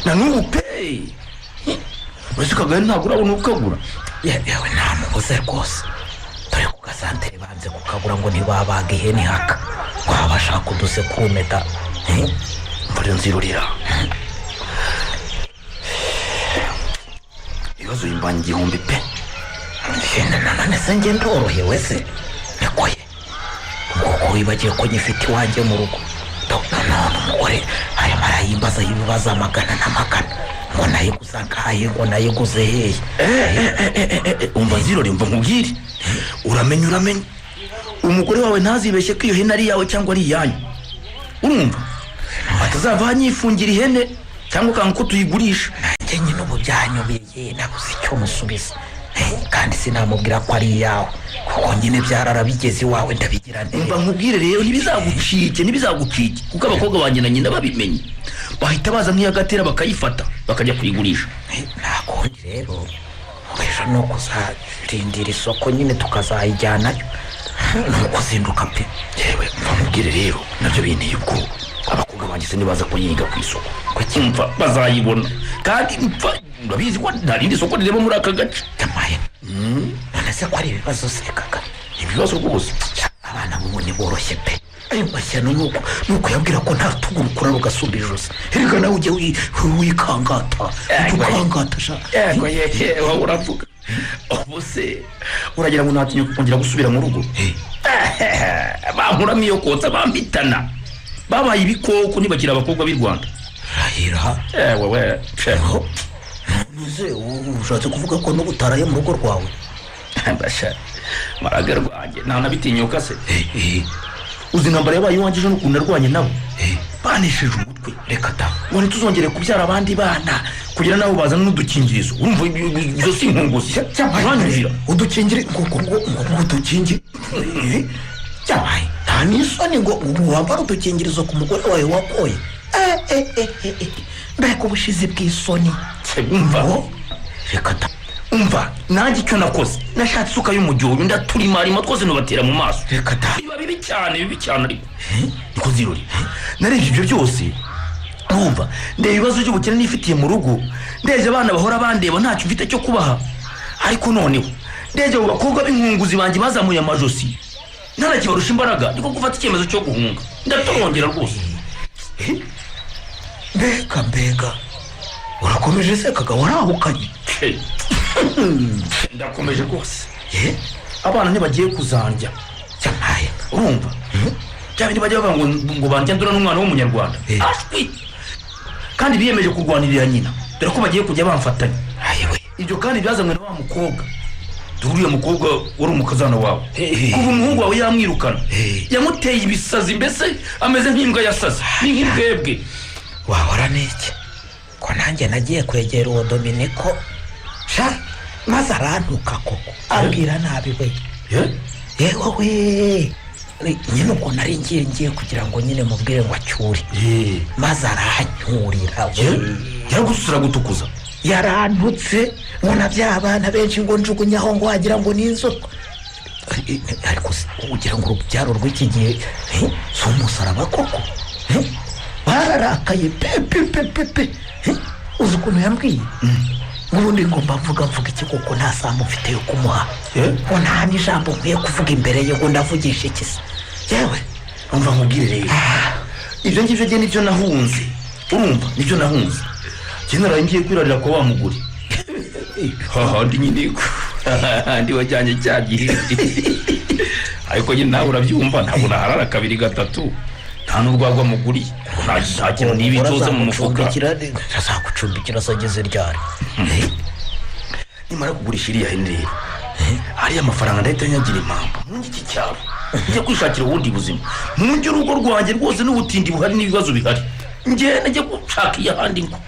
na n'ubu pe, mbese kagari ntabwo urabona ukagura. Yewe, ntamubuze rwose, dore ku gasantere banze kukagura ngo ntibabaga ihene ihaka, wabashaka udusekurume da. Mvura nzirurira ibibazo bimbanye igihumbi pe. None se njye ndorohewe se? Nikoye kuko Ko wibagiwe ko nyifite iwanjye mu rugo? None umugore arimo arayimbaza ibibazo amagana n'amagana, ngo nayiguze angahe, ngo nayiguze hehe? Umva Nzirore, umva nkubwire, uramenye, uramenye, umugore wawe ntazibeshye ko iyo hene ari iyawe cyangwa ari iyanyu, urumva? Atazava anyifungira ihene cyangwa ukanga ko tuyigurisha. Nanjye nyine ubu byanyobeye, nabuze icyo musubiza. Kandi sinamubwira ko ari iyawe, kuko nyine byararabigeze iwawe, ndabigira neza. Umva nkubwire rero, ntibizagucike, ntibizagucike, kuko abakobwa banjye na nyina babimenye bahita baza nk'iyagatera bakayifata bakajya kuyigurisha. Nta kundi rero, ejo ni ukuzarindira isoko nyine tukazayijyanayo, ni ukuzinduka pe. Yewe, mva nkubwire rero, nabyo binteye ubwoba. Abakobwa banjye se nibaza kuyiga ku isoko, mva bazayibona, kandi mva urabizi ko nta rindi soko rireba muri aka gace. Yamaye, none se ko ari ibibazo se kaka? Ibibazo rwose. Abana bubu ntiboroshye pe. Ayo mashyano ni ukuyabwira ko nta tugu rukura rugasumba ijosi. Erega nawe ujye wikangata, ujye ukangata sha. Yego yewe, wowe uravuga. Ubu se uragira ngo natinyuka kongera gusubira mu rugo? Bankuramo iyo kotsa, bampitana. Babaye ibikoko, ntibakiri abakobwa b'i Rwanda. Rahira. Yewe we. None ushatse kuvuga ko n'ubu utaraye mu rugo rwawe? Basha maraga rwanjye, ntanabitinyuka se. Uzi intambara yabaye iwanjye ejo n'ukuntu narwanye nabo? Banesheje umutwe. Reka da. Ngo ntituzongere kubyara abandi bana kugira nabo bazana n'udukingirizo. Urumva izo si inkunguzi? Uranyumvira? Udukingiri, ngo udukingiri cyabaye, nta n'isoni ngo wambare udukingirizo ku mugore wawe wakoye? Mbega ubushizi bw'isoni! Umva. Reka da. Umva, nanjye icyo nakoze, nashatse isuka y'umujyoyo, ndatuриmarima twose nubatera mu maso. Reka da. Biba bibi cyane, bibi cyane. Ariko niko Nzirori, narebye ibyo byose, urumva, ndeba ibibazo by'ubukene nifitiye mu rugo, ndebye abana bahora bandeba ntacyo mfite cyo kubaha, ariko noneho ndebye abo bakobwa b'inkunguzi banjye bazamuye amajosi, ntanakibarusha imbaraga, niko gufata icyemezo cyo guhunga, ndatorongera rwose. Mbega mbega, urakomeje se kaga, warahukanye? Ndakomeje rwose. Abana ntibagiye kuzandya, urumva bya bindi bajya bavuga ngo bandya ndura n'umwana w'umunyarwanda? Ashwi! Kandi biyemeje kurwanirira nyina, dore ko bagiye kujya bamfatanya. Ibyo kandi byazanywe na wa mukobwa. Dore uriya mukobwa wari umukazana wawe, kuva umuhungu wawe yamwirukana yamuteye ibisazi, mbese ameze nk'imbwa yasaze, ni nk'imbwebwe. Wahora n'iki ko nanjye nagiye kwegera uwo Dominiko sha, maze arantuka koko, abwira nabi we. Yewe we, nyine ubwo nari ngiye kugira ngo nyine mubwire ngo acyure, maze aranyurira we. Yaragusura gutukuza? Yarantutse ngo nabyaye abana benshi, ngo njugunyaho, ngo wagira ngo ni inzoka. Ariko se ugira ngo urubyaro rw'iki gihe si umusaraba koko? Bararakaye pe pe pe pe pe. Uzi ukuntu yambwiye ngo ubundi ngomba mvuga iki koko, nta sambu mfite yo kumuha, ngo nta n'ijambo nkwiye kuvuga imbere ye, ngo ndavugisha iki se? Yewe. Umva nkubwire rero, ibyo ngibyo njye nibyo nahunze, urumva, nibyo nahunze. Njye naraye ngiye kwirarira kwa wa mugore hahandi nyine hahandi wajyanye cya gihe, ariko nyine nawe urabyumva, ntabwo naharara kabiri gatatu nta n'urwagwa muguriye, nta kintu niba itoze mu mufuka. Azagucumbikira se ageze ryari? Nimara kugurisha iriya hene rero, ariya mafaranga ndahita nyagira impamba munge iki cyaro, njya kwishakira ubundi buzima, munge urugo rwanjye rwose n'ubutindi buhari n'ibibazo bihari, njye najya gushaka iy'ahandi ngo.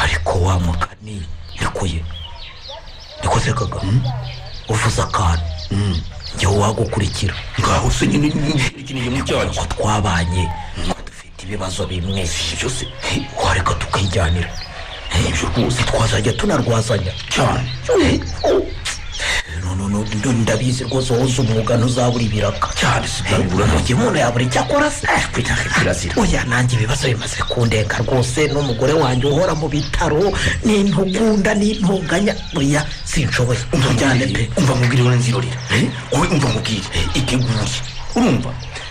Ariko wa mugani, nikuye niko se kaga, uvuze akantu, njyewe wagukurikira. Ngaho se nyine ikintu mu cyanjye. Ko twabanye, ko dufite ibibazo bimwe byose, wareka tukijyanira. Ibyo rwose. Twazajya tunarwazanya. Cyane. No, ndabizi rwose, wowe umwuga ntuzabura ibiraka. Cyane, sinabura. Mu gihe umuntu yabura icyo akora se? Kirazira. Oya, nanjye ibibazo bimaze kundenga rwose, n'umugore wanjye uhora mu bitaro n'intugunda n'intunganya, oya sinshoboye, tujyane pe. Umva nkubwire wowe Nzirorera, wowe umva nkubwire, itegure, urumva,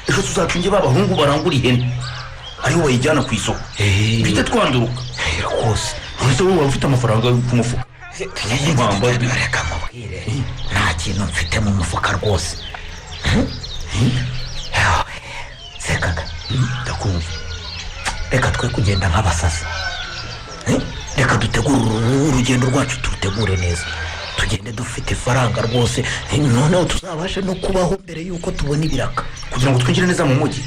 ejo tuzacunge ba bahungu barangura ihene, aribo bayijyana ku isoko, bite twanduruka. Rwose. Ese wowe waba ufite amafaranga ku mufuka? Reka mubwire, nta kintu mfite mu mufuka rwose. Reka Ndakumva. Reka twe kugenda nk'abasazi. Reka dutegure urugendo rwacu, turutegure neza, tugende dufite ifaranga rwose, noneho tuzabashe no kubaho mbere y'uko tubona ibiraka. Kugira ngo twinjire neza mu mujyi.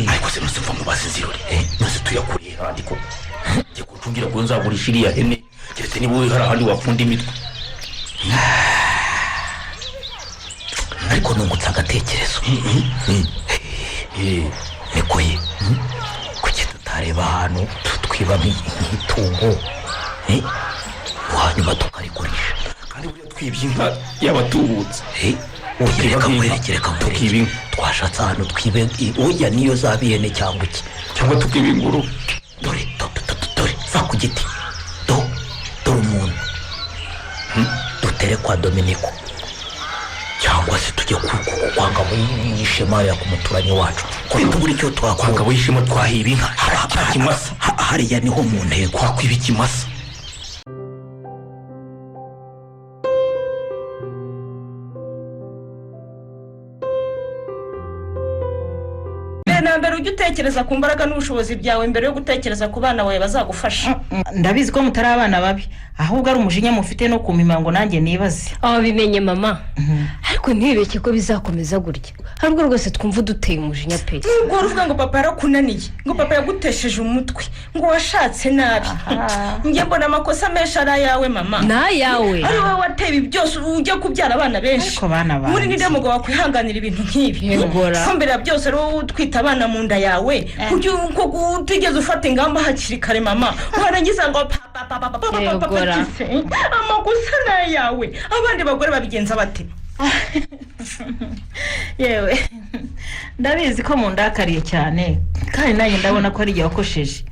Ariko se nose mva mubaze nzirore, nose tuyakuriye handi ko njye kucungira ko nzagurisha iriya hene, keretse niba hari ahandi wapfunda imitwe. Ariko nungutse agatekerezo. Niko ye, kuki tutareba ahantu twiba nk'itungo, hanyuma tukarigurisha? Kandi buriya twibye inka y'abatubutse. Oya, reka nkwereke, reka nkwereke, twashatse ahantu twibe, oya, niyo zaba ihene cyangwa iki. Cyangwa tukiba ingurube. Dore dore va ku giti, dore umuntu dutere kwa Dominiko, cyangwa se tujye kwa Ngabo y'Ishema ya ku muturanyi wacu, ko tubura icyo twakora. Kwa Ngabo y'Ishema twahiba inka cya kimasa. Hariya niho mu ntego. Twakwiba ikimasa. Mbere na mbere ujye utekereza ku mbaraga n'ubushobozi byawe mbere yo gutekereza ku bana bawe bazagufasha. Ndabizi ko mutari abana babi, ahubwo ari umujinya mufite no kumima ngo nanjye nibaze. Aho bimenye mama, ariko ntibibeke ko bizakomeza gutya. Hari ubwo rwose twumva uduteye umujinya pe. Nubwo wari uvuga ngo papa yarakunaniye, ngo papa yagutesheje umutwe, ngo washatse nabi, njye mbona amakosa menshi ari ayawe mama. Ni ayawe. Ari wowe wateye ibi byose ujya kubyara abana benshi. Ariko bana banjye. Muri ninde mugabo wakwihanganira ibintu nk'ibi? Yegora. Ko mbere ya byose ari wowe utwita abana mu nda yawe, kuki ko utigeze ufata ingamba hakiri kare mama, warangiza ngo papa papa papa papa papa? Yegora. Kise, amakosa ni ayawe. Abandi bagore babigenza bate? Yewe, ndabizi ko mundakariye cyane, kandi nanjye ndabona ko ari igihe wakosheje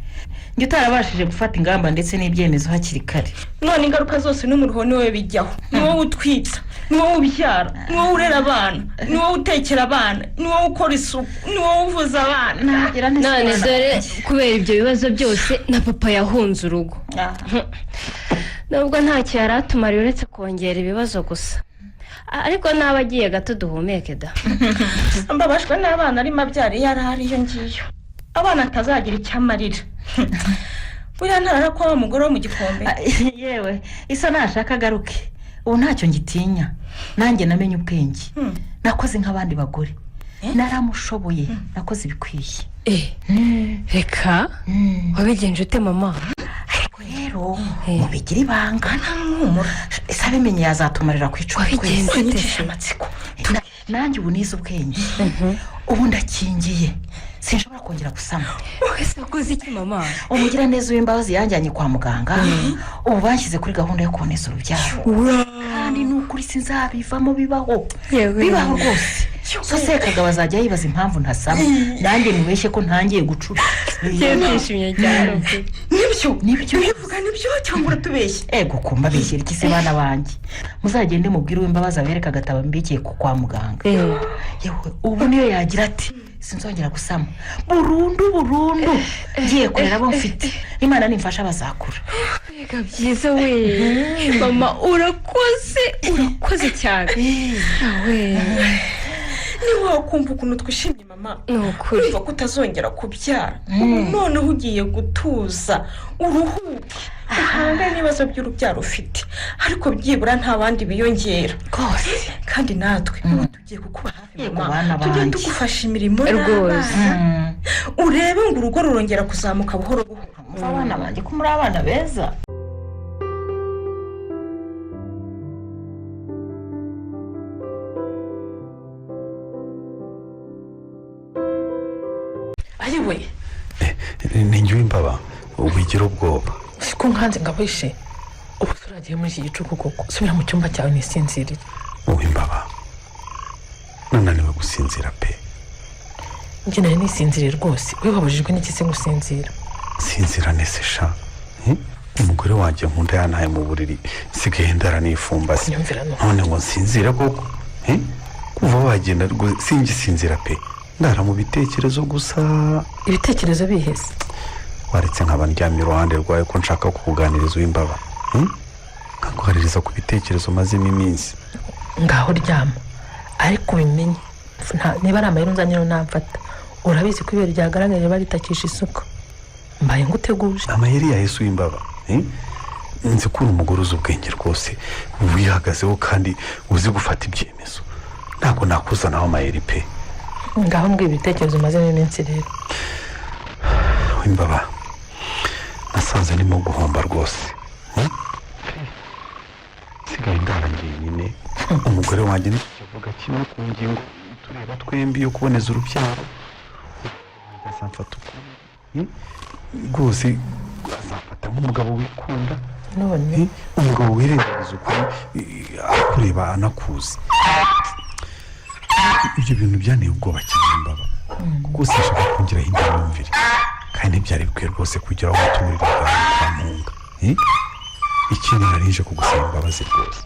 njye utarabashije gufata ingamba ndetse n'ibyemezo hakiri kare. None ingaruka zose n'umuruho ni wowe bijyaho, ni wowe utwita, ni wowe ubyara, ni wowe urera abana, ni wowe utekera abana, ni wowe ukora isuku, ni wowe uvuza abana. Nagira nte se None bana dore banjye? kubera ibyo bibazo byose na papa yahunze urugo. Nubwo ntacyo yari atumariye uretse kongera ibibazo gusa, ariko n'aba agiye gato duhumeke da. Mbabajwe n'abana arimo abyara iyo ari ariyo ngiyo, abana atazagira icyo amarira. Buriya ntarara ko wa mugore wo mu gikombe. Yewe, isa nashaka agaruke, ubu ntacyo ngitinya. Nanjye namenye ubwenge, nakoze nk'abandi bagore, naramushoboye, nakoze ibikwiye. Reka, wabigenje ute mama? Ariko rero mubigire ibanga, ese abimenye yazatumarira ku icumu Wabigenje twese. ute se? Amatsiko. Nanjye ubu nize ubwenge, ubu ndakingiye, sinshobora kongera gusama. Ese wakoze iki mama? Umugiraneza w'imbabazi yanjyanye kwa muganga, ubu banshyize kuri gahunda yo kuboneza urubyaro, kandi ni ukuri sinzabivamo, bibaho. Yewe. Bibaho rwose. So Sekagabo azajya yibaza impamvu ntasama, nanjye mubeshye ko ntangiye gucura. Ndishimye cyane ukuri. Nibyo? Nibyo. Ubivuga nibyo cyangwa uratubeshye? Ego, kumba beshyira iki se bana banjye? Muzagende mubwire uw'imbabazi abereke agatabo mbikiye kwa muganga. Yewe, ubu niyo yagira ati sinzongera gusama burundu burundu, ngiye kurera abo mfite, Imana nimfasha bazakura. Mbega byiza we! Mama, urakoze, urakoze cyane we. Ntiwakumva ukuntu twishimye mama. Ni ukuri. Urumva ko utazongera kubyara ubu, noneho ugiye gutuza, uruhuke, uhangane n'ibibazo by'urubyaro ufite, ariko byibura nta bandi biyongera. Rwose. Kandi natwe ubu tugiye kukuba hafi Yego, mama, bana tujye banjye. tugufasha imirimo Rwose. n'abana, urebe ngo urugo rurongera kuzamuka buhoro buhoro. Umva abana banjye, ko muri abana beza. Ayiwe! Ni njye w'imbaba, wigira ubwoba. Siko nkanze ngo abishe, ubu turagiye muri iki gicuku koko? Subira mu cyumba cyawe nisinzirire. Uw'imbaba, nananiwe gusinzira pe. Njye nari nisinziriye rwose, we wabujijwe n'iki se gusinzira? Sinzira nese sha? Umugore wanjye nkunda yantaye mu buriri, nsigaye ndara nifumbase. Kunyumvira no. None ngo nsinzire koko? Kuva wagenda rwose singisinzira pe, ndara mu bitekerezo gusa. Ibitekerezo bihese? Waretse nkaba ndyamye iruhande rwawe, ko nshaka kukuganiriza uw'imbaba? Nkaguhaririza ku bitekerezo mazemo iminsi. Ngaho ryama, ariko ubimenye, niba ari amayeri unzanyeho namfata. Urabizi ko ibere ryagaragaye baritakisha isuka. Mbaye nguteguje. Amayeri ya Yesu w'imbaba, eh? Nzi ko uri umugore uzi ubwenge rwose, wihagazeho kandi uzi gufata ibyemezo. Ntabwo nakuzanaho amayeri pe. Ngaho mbwira ibitekerezo umazemo iminsi rero. W'imbaba, nasanze ndimo guhomba rwose. Nsigaye ndara njyenyine. Umugore wanjye ntitukivuga kimwe ku ngingo tureba twembi yo kuboneza urubyaro. Azamfata ukundi. Rwose azamfata nk'umugabo wikunda. None? Umugabo wirengagiza ukuri, akureba anakuzi. Ibyo bintu byanteye ubwoba cyane mbaba, kuko sinshaka kongeraho indi myumvire, kandi ntibyari bikwiye rwose kugira aho guturira bwawe kwa Mpunga. Ikindi, nari nje kugusaba imbabazi rwose.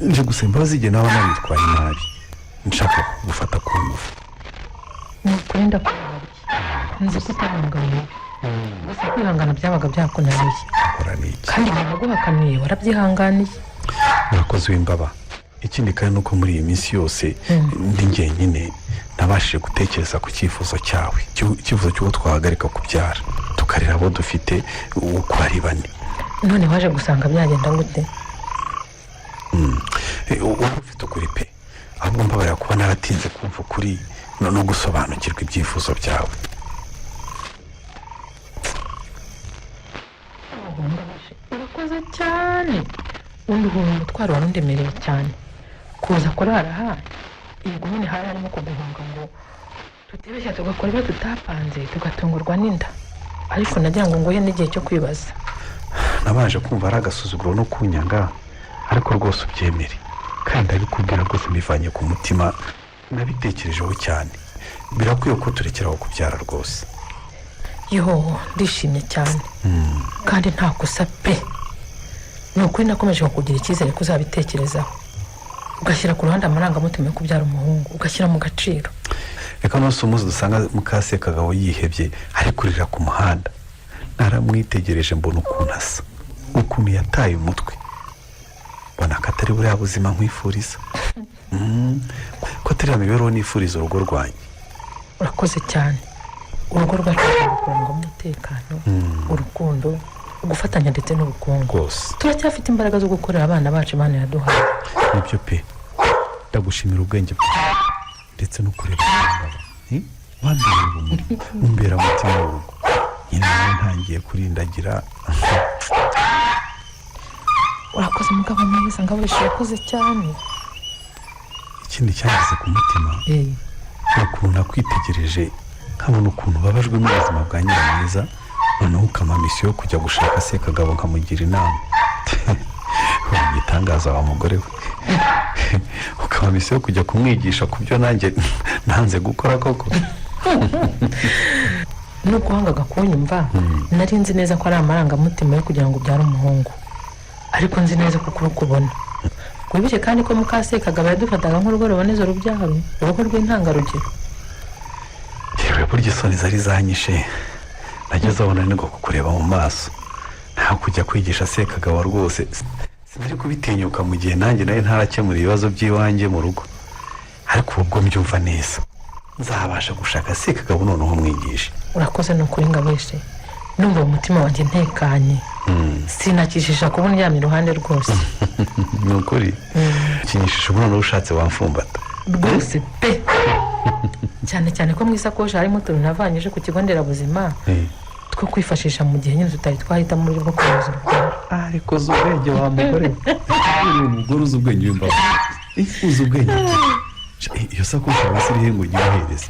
Nje gusaba imbabazi igihe naba naritwaye nabi nshaka kugufata ku ngufu. Ni ukuri ndakubabariye. Nzi ko utari umugabo mubi, gusa kwihangana byabaga byakunaniye. Akora n'iki? Kandi igihe naguhakaniye warabyihanganiye. Murakoze w'imbaba. Ikindi kandi ni uko muri iyi minsi yose ndi njyenyine, nabashije gutekereza ku cyifuzo cyawe, icyifuzo cy'uko twahagarika kubyara, tukarera abo dufite uko ari bane. None waje gusanga byagenda gute? Uba ufite ukuri pe. Ahubwo mbabarira kuba naratinze kumva ukuri no gusobanukirwa ibyifuzo byawe. Urakoze cyane. Undi uhura umutwaro wari undemereye cyane kuza kurara aha. Yego nyine, hari harimo kuguhunga ngo tutibeshya tugakora ibyo tutapanze, tugatungurwa n'inda, ariko nagira ngo nguhe n'igihe cyo kwibaza. Nabanje kumva ari agasuzuguro no kunyanga, ariko rwose ubyemere, kandi ndabikubwira rwose mbivanye ku mutima, nabitekerejeho cyane. Birakwiye ko turekeraho kubyara rwose. Yo, ndishimye cyane kandi nta kosa pe. Ni ukuri nakomeje kukugira icyizere ko uzabitekerezaho, ugashyira ku ruhande amarangamutima yo kubyara umuhungu, ugashyira mu gaciro. Reka n'umunsi umunsi dusanga mukase Kagabo yihebye, ari kurira ku muhanda. Naramwitegereje, mbona ukuntu asa, ukuntu yataye umutwe, mbona ko atari buriya buzima nkwifuriza, ko atari ya mibereho nifuriza urugo rwanjye. Urakoze cyane. Urugo rwacu rugomba kurangwamo umutekano, urukundo, gufatanya ndetse n'ubukungu. Rwose. Turacyafite imbaraga zo gukorera abana bacu Imana yaduhaye. Nibyo pe. Ndagushimira ubwenge bwawe ndetse no kureba imbaba. Wambereye urumuri, umbera umutima w'urugo nyine. Nawe ntangiye kurindagira. Urakoze mugabo mwiza. Ngaburisha, urakoze cyane. Ikindi cyangeze ku mutima ni ukuntu nakwitegereje, nkabona ukuntu ubabajwe n'ubuzima bwa Nyiramwiza, noneho ukampa misiyo yo kujya gushaka Sekagabo nkamugira inama. Uri igitangaza wa mugore we! Ukampa misiyo yo kujya kumwigisha ku byo nanjye nanze gukora koko. Nubwo wangaga kunyumva, nari nzi neza ko ari amarangamutima yo kugira ngo ubyare umuhungu, ariko nzi neza ko ukuri ukubona. Wibuke kandi ko mukasekagabo yadufataga nk'urugo ruboneza urubyaro, urugo rw'intangarugero. Yewe, burya isoni zari zanyishe. Nageze aho nanirwa kukureba mu maso. Nta kujya kwigisha Sekagabo rwose sinari kubitinyuka mu gihe nanjye nari ntarakemura ibibazo by'iwanjye mu rugo, ariko ubu bwo mbyumva neza, nzabasha gushaka Sekagabo noneho mwigisha. Urakoze ni ukuri ngabeshe. Numva mu mutima wanjye ntekanye, sinakishisha kubona uryamye iruhande rwose. Ni ukuri kinyishisha ubu. Noneho ushatse wamfumbata. Rwose pe, cyane cyane ko mu isakoshi harimo utuntu navanyije ku kigo nderabuzima two kwifashisha mu gihe nyine tutari twahitamo uburyo bwo kuboneza urubyaro. Ariko uzi ubwenge wa mugore we! Uri umugore uzi ubwenge w'imbago. Uzi ubwenge pe. Iyo sakoshi yawe se irihe ngo uyimuhereze?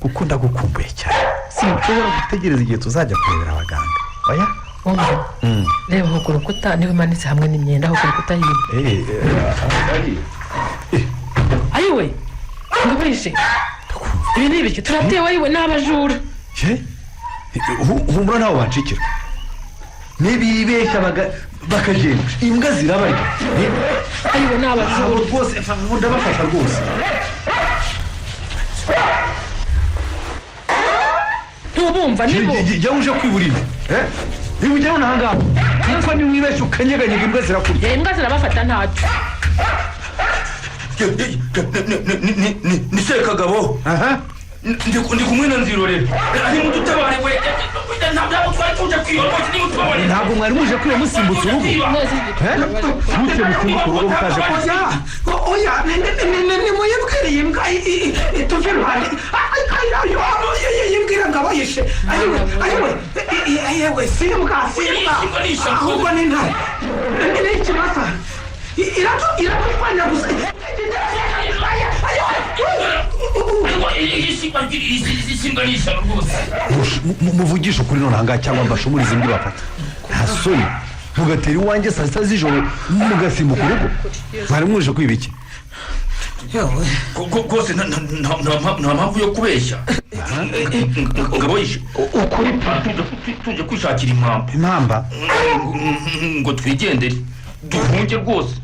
Kuko ndagukumbuye cyane, sinshobora gutegereza igihe tuzajya kurebera abaganga. Oya. Wumva, reba aho ku rukuta niba imanitse hamwe n'imyenda aho ku rukuta hirya. Ayiwe ngaburishe, ibi ni ibiki? Turatewe! Ayiwe, ni abajura! Humura, ntawe bancikira. Nibibeshya bakagenda, imbwa zirabarya. Ayiwe, ni abajura! Abo rwose ndabafasha rwose. Ntubumva nibo? Jya uje kwibura ibi niba ujya nonaha ngaha, kuko niwibeshya ukanyeganyega, imbwa zirakurya. Imbwa zirabafata ntacyo. Ni Sekagabo. Ndi kumwe na Nzirorera ari mudutabare we, ntabwo twari tuje kwiba rwose, nimutubabarire. Ntabwo mwari muje kwiba musimbutse urugo? Mute musimbuka urugo mutaje kwiba? Oya, nimuyibwire iyi mbwa ituve iruhande. Yibwira ngo abayishe. Ayiwe, ayiwe, yewe, si imbwa, si imbwa, ahubwo ni intare, ni ikimasa, iradutwanya gusa. Muvugishe ukuri none ahangaha cyangwa mbashumurize imbwa ibafata. Nta soni, mugatera iwanjye saa sita z'ijoro mugasimbuka urugo? Mwari muje kwiba iki? Rwose nta mpamvu yo kubeshya, ngabo yishe ukuri. Tuje kwishakira impamba. Impamba? Ngo twigendere duhunge rwose,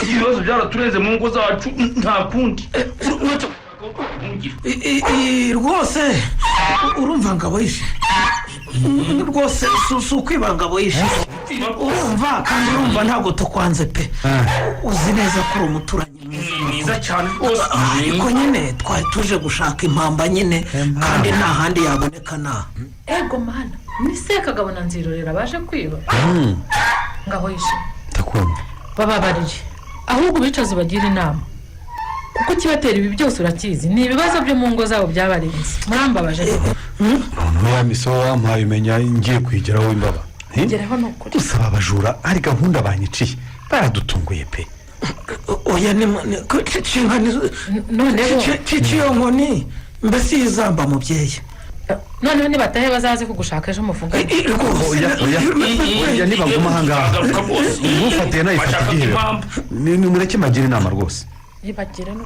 ibibazo byaratureze mu ngo zacu, nta kundi uretse guhungira. Rwose urumva, ngabo yishe, rwose si ukwiba, ngabo yishe. Urumva kandi, urumva, ntabwo tukwanze pe, uzi neza ko uri umuturanyi mwiza cyane rwose. Ariko nyine twari tuje gushaka impamba nyine, kandi nta handi yaboneka naha. Ego mana, ni Sekagabo na Nzirorera baje kwiba? Ngabo yishe, Ndakumva. Bababarire, ahubwo ubicaze ubagire inama, kuko ikibatera ibi byose urakizi, ni ibibazo byo mu ngo zabo byabarenze. Murambabaje. Noneho ya misoro wampaye umenya ngiye kuyigeraho imbaba. Geraho ni ukuri. Gusa aba bajura hari gahunda banyiciye, baradutunguye pe. Oya, ni Noneho iyo nkoni mbese yizamba, mubyeyi. Noneho nibatahe bazaze kugushaka ejo muvugane. Oya, oya, oya, nibaguma ahangaha ntufatiye nayifata igihebe. Nimureke mbagire inama rwose. Yibagire no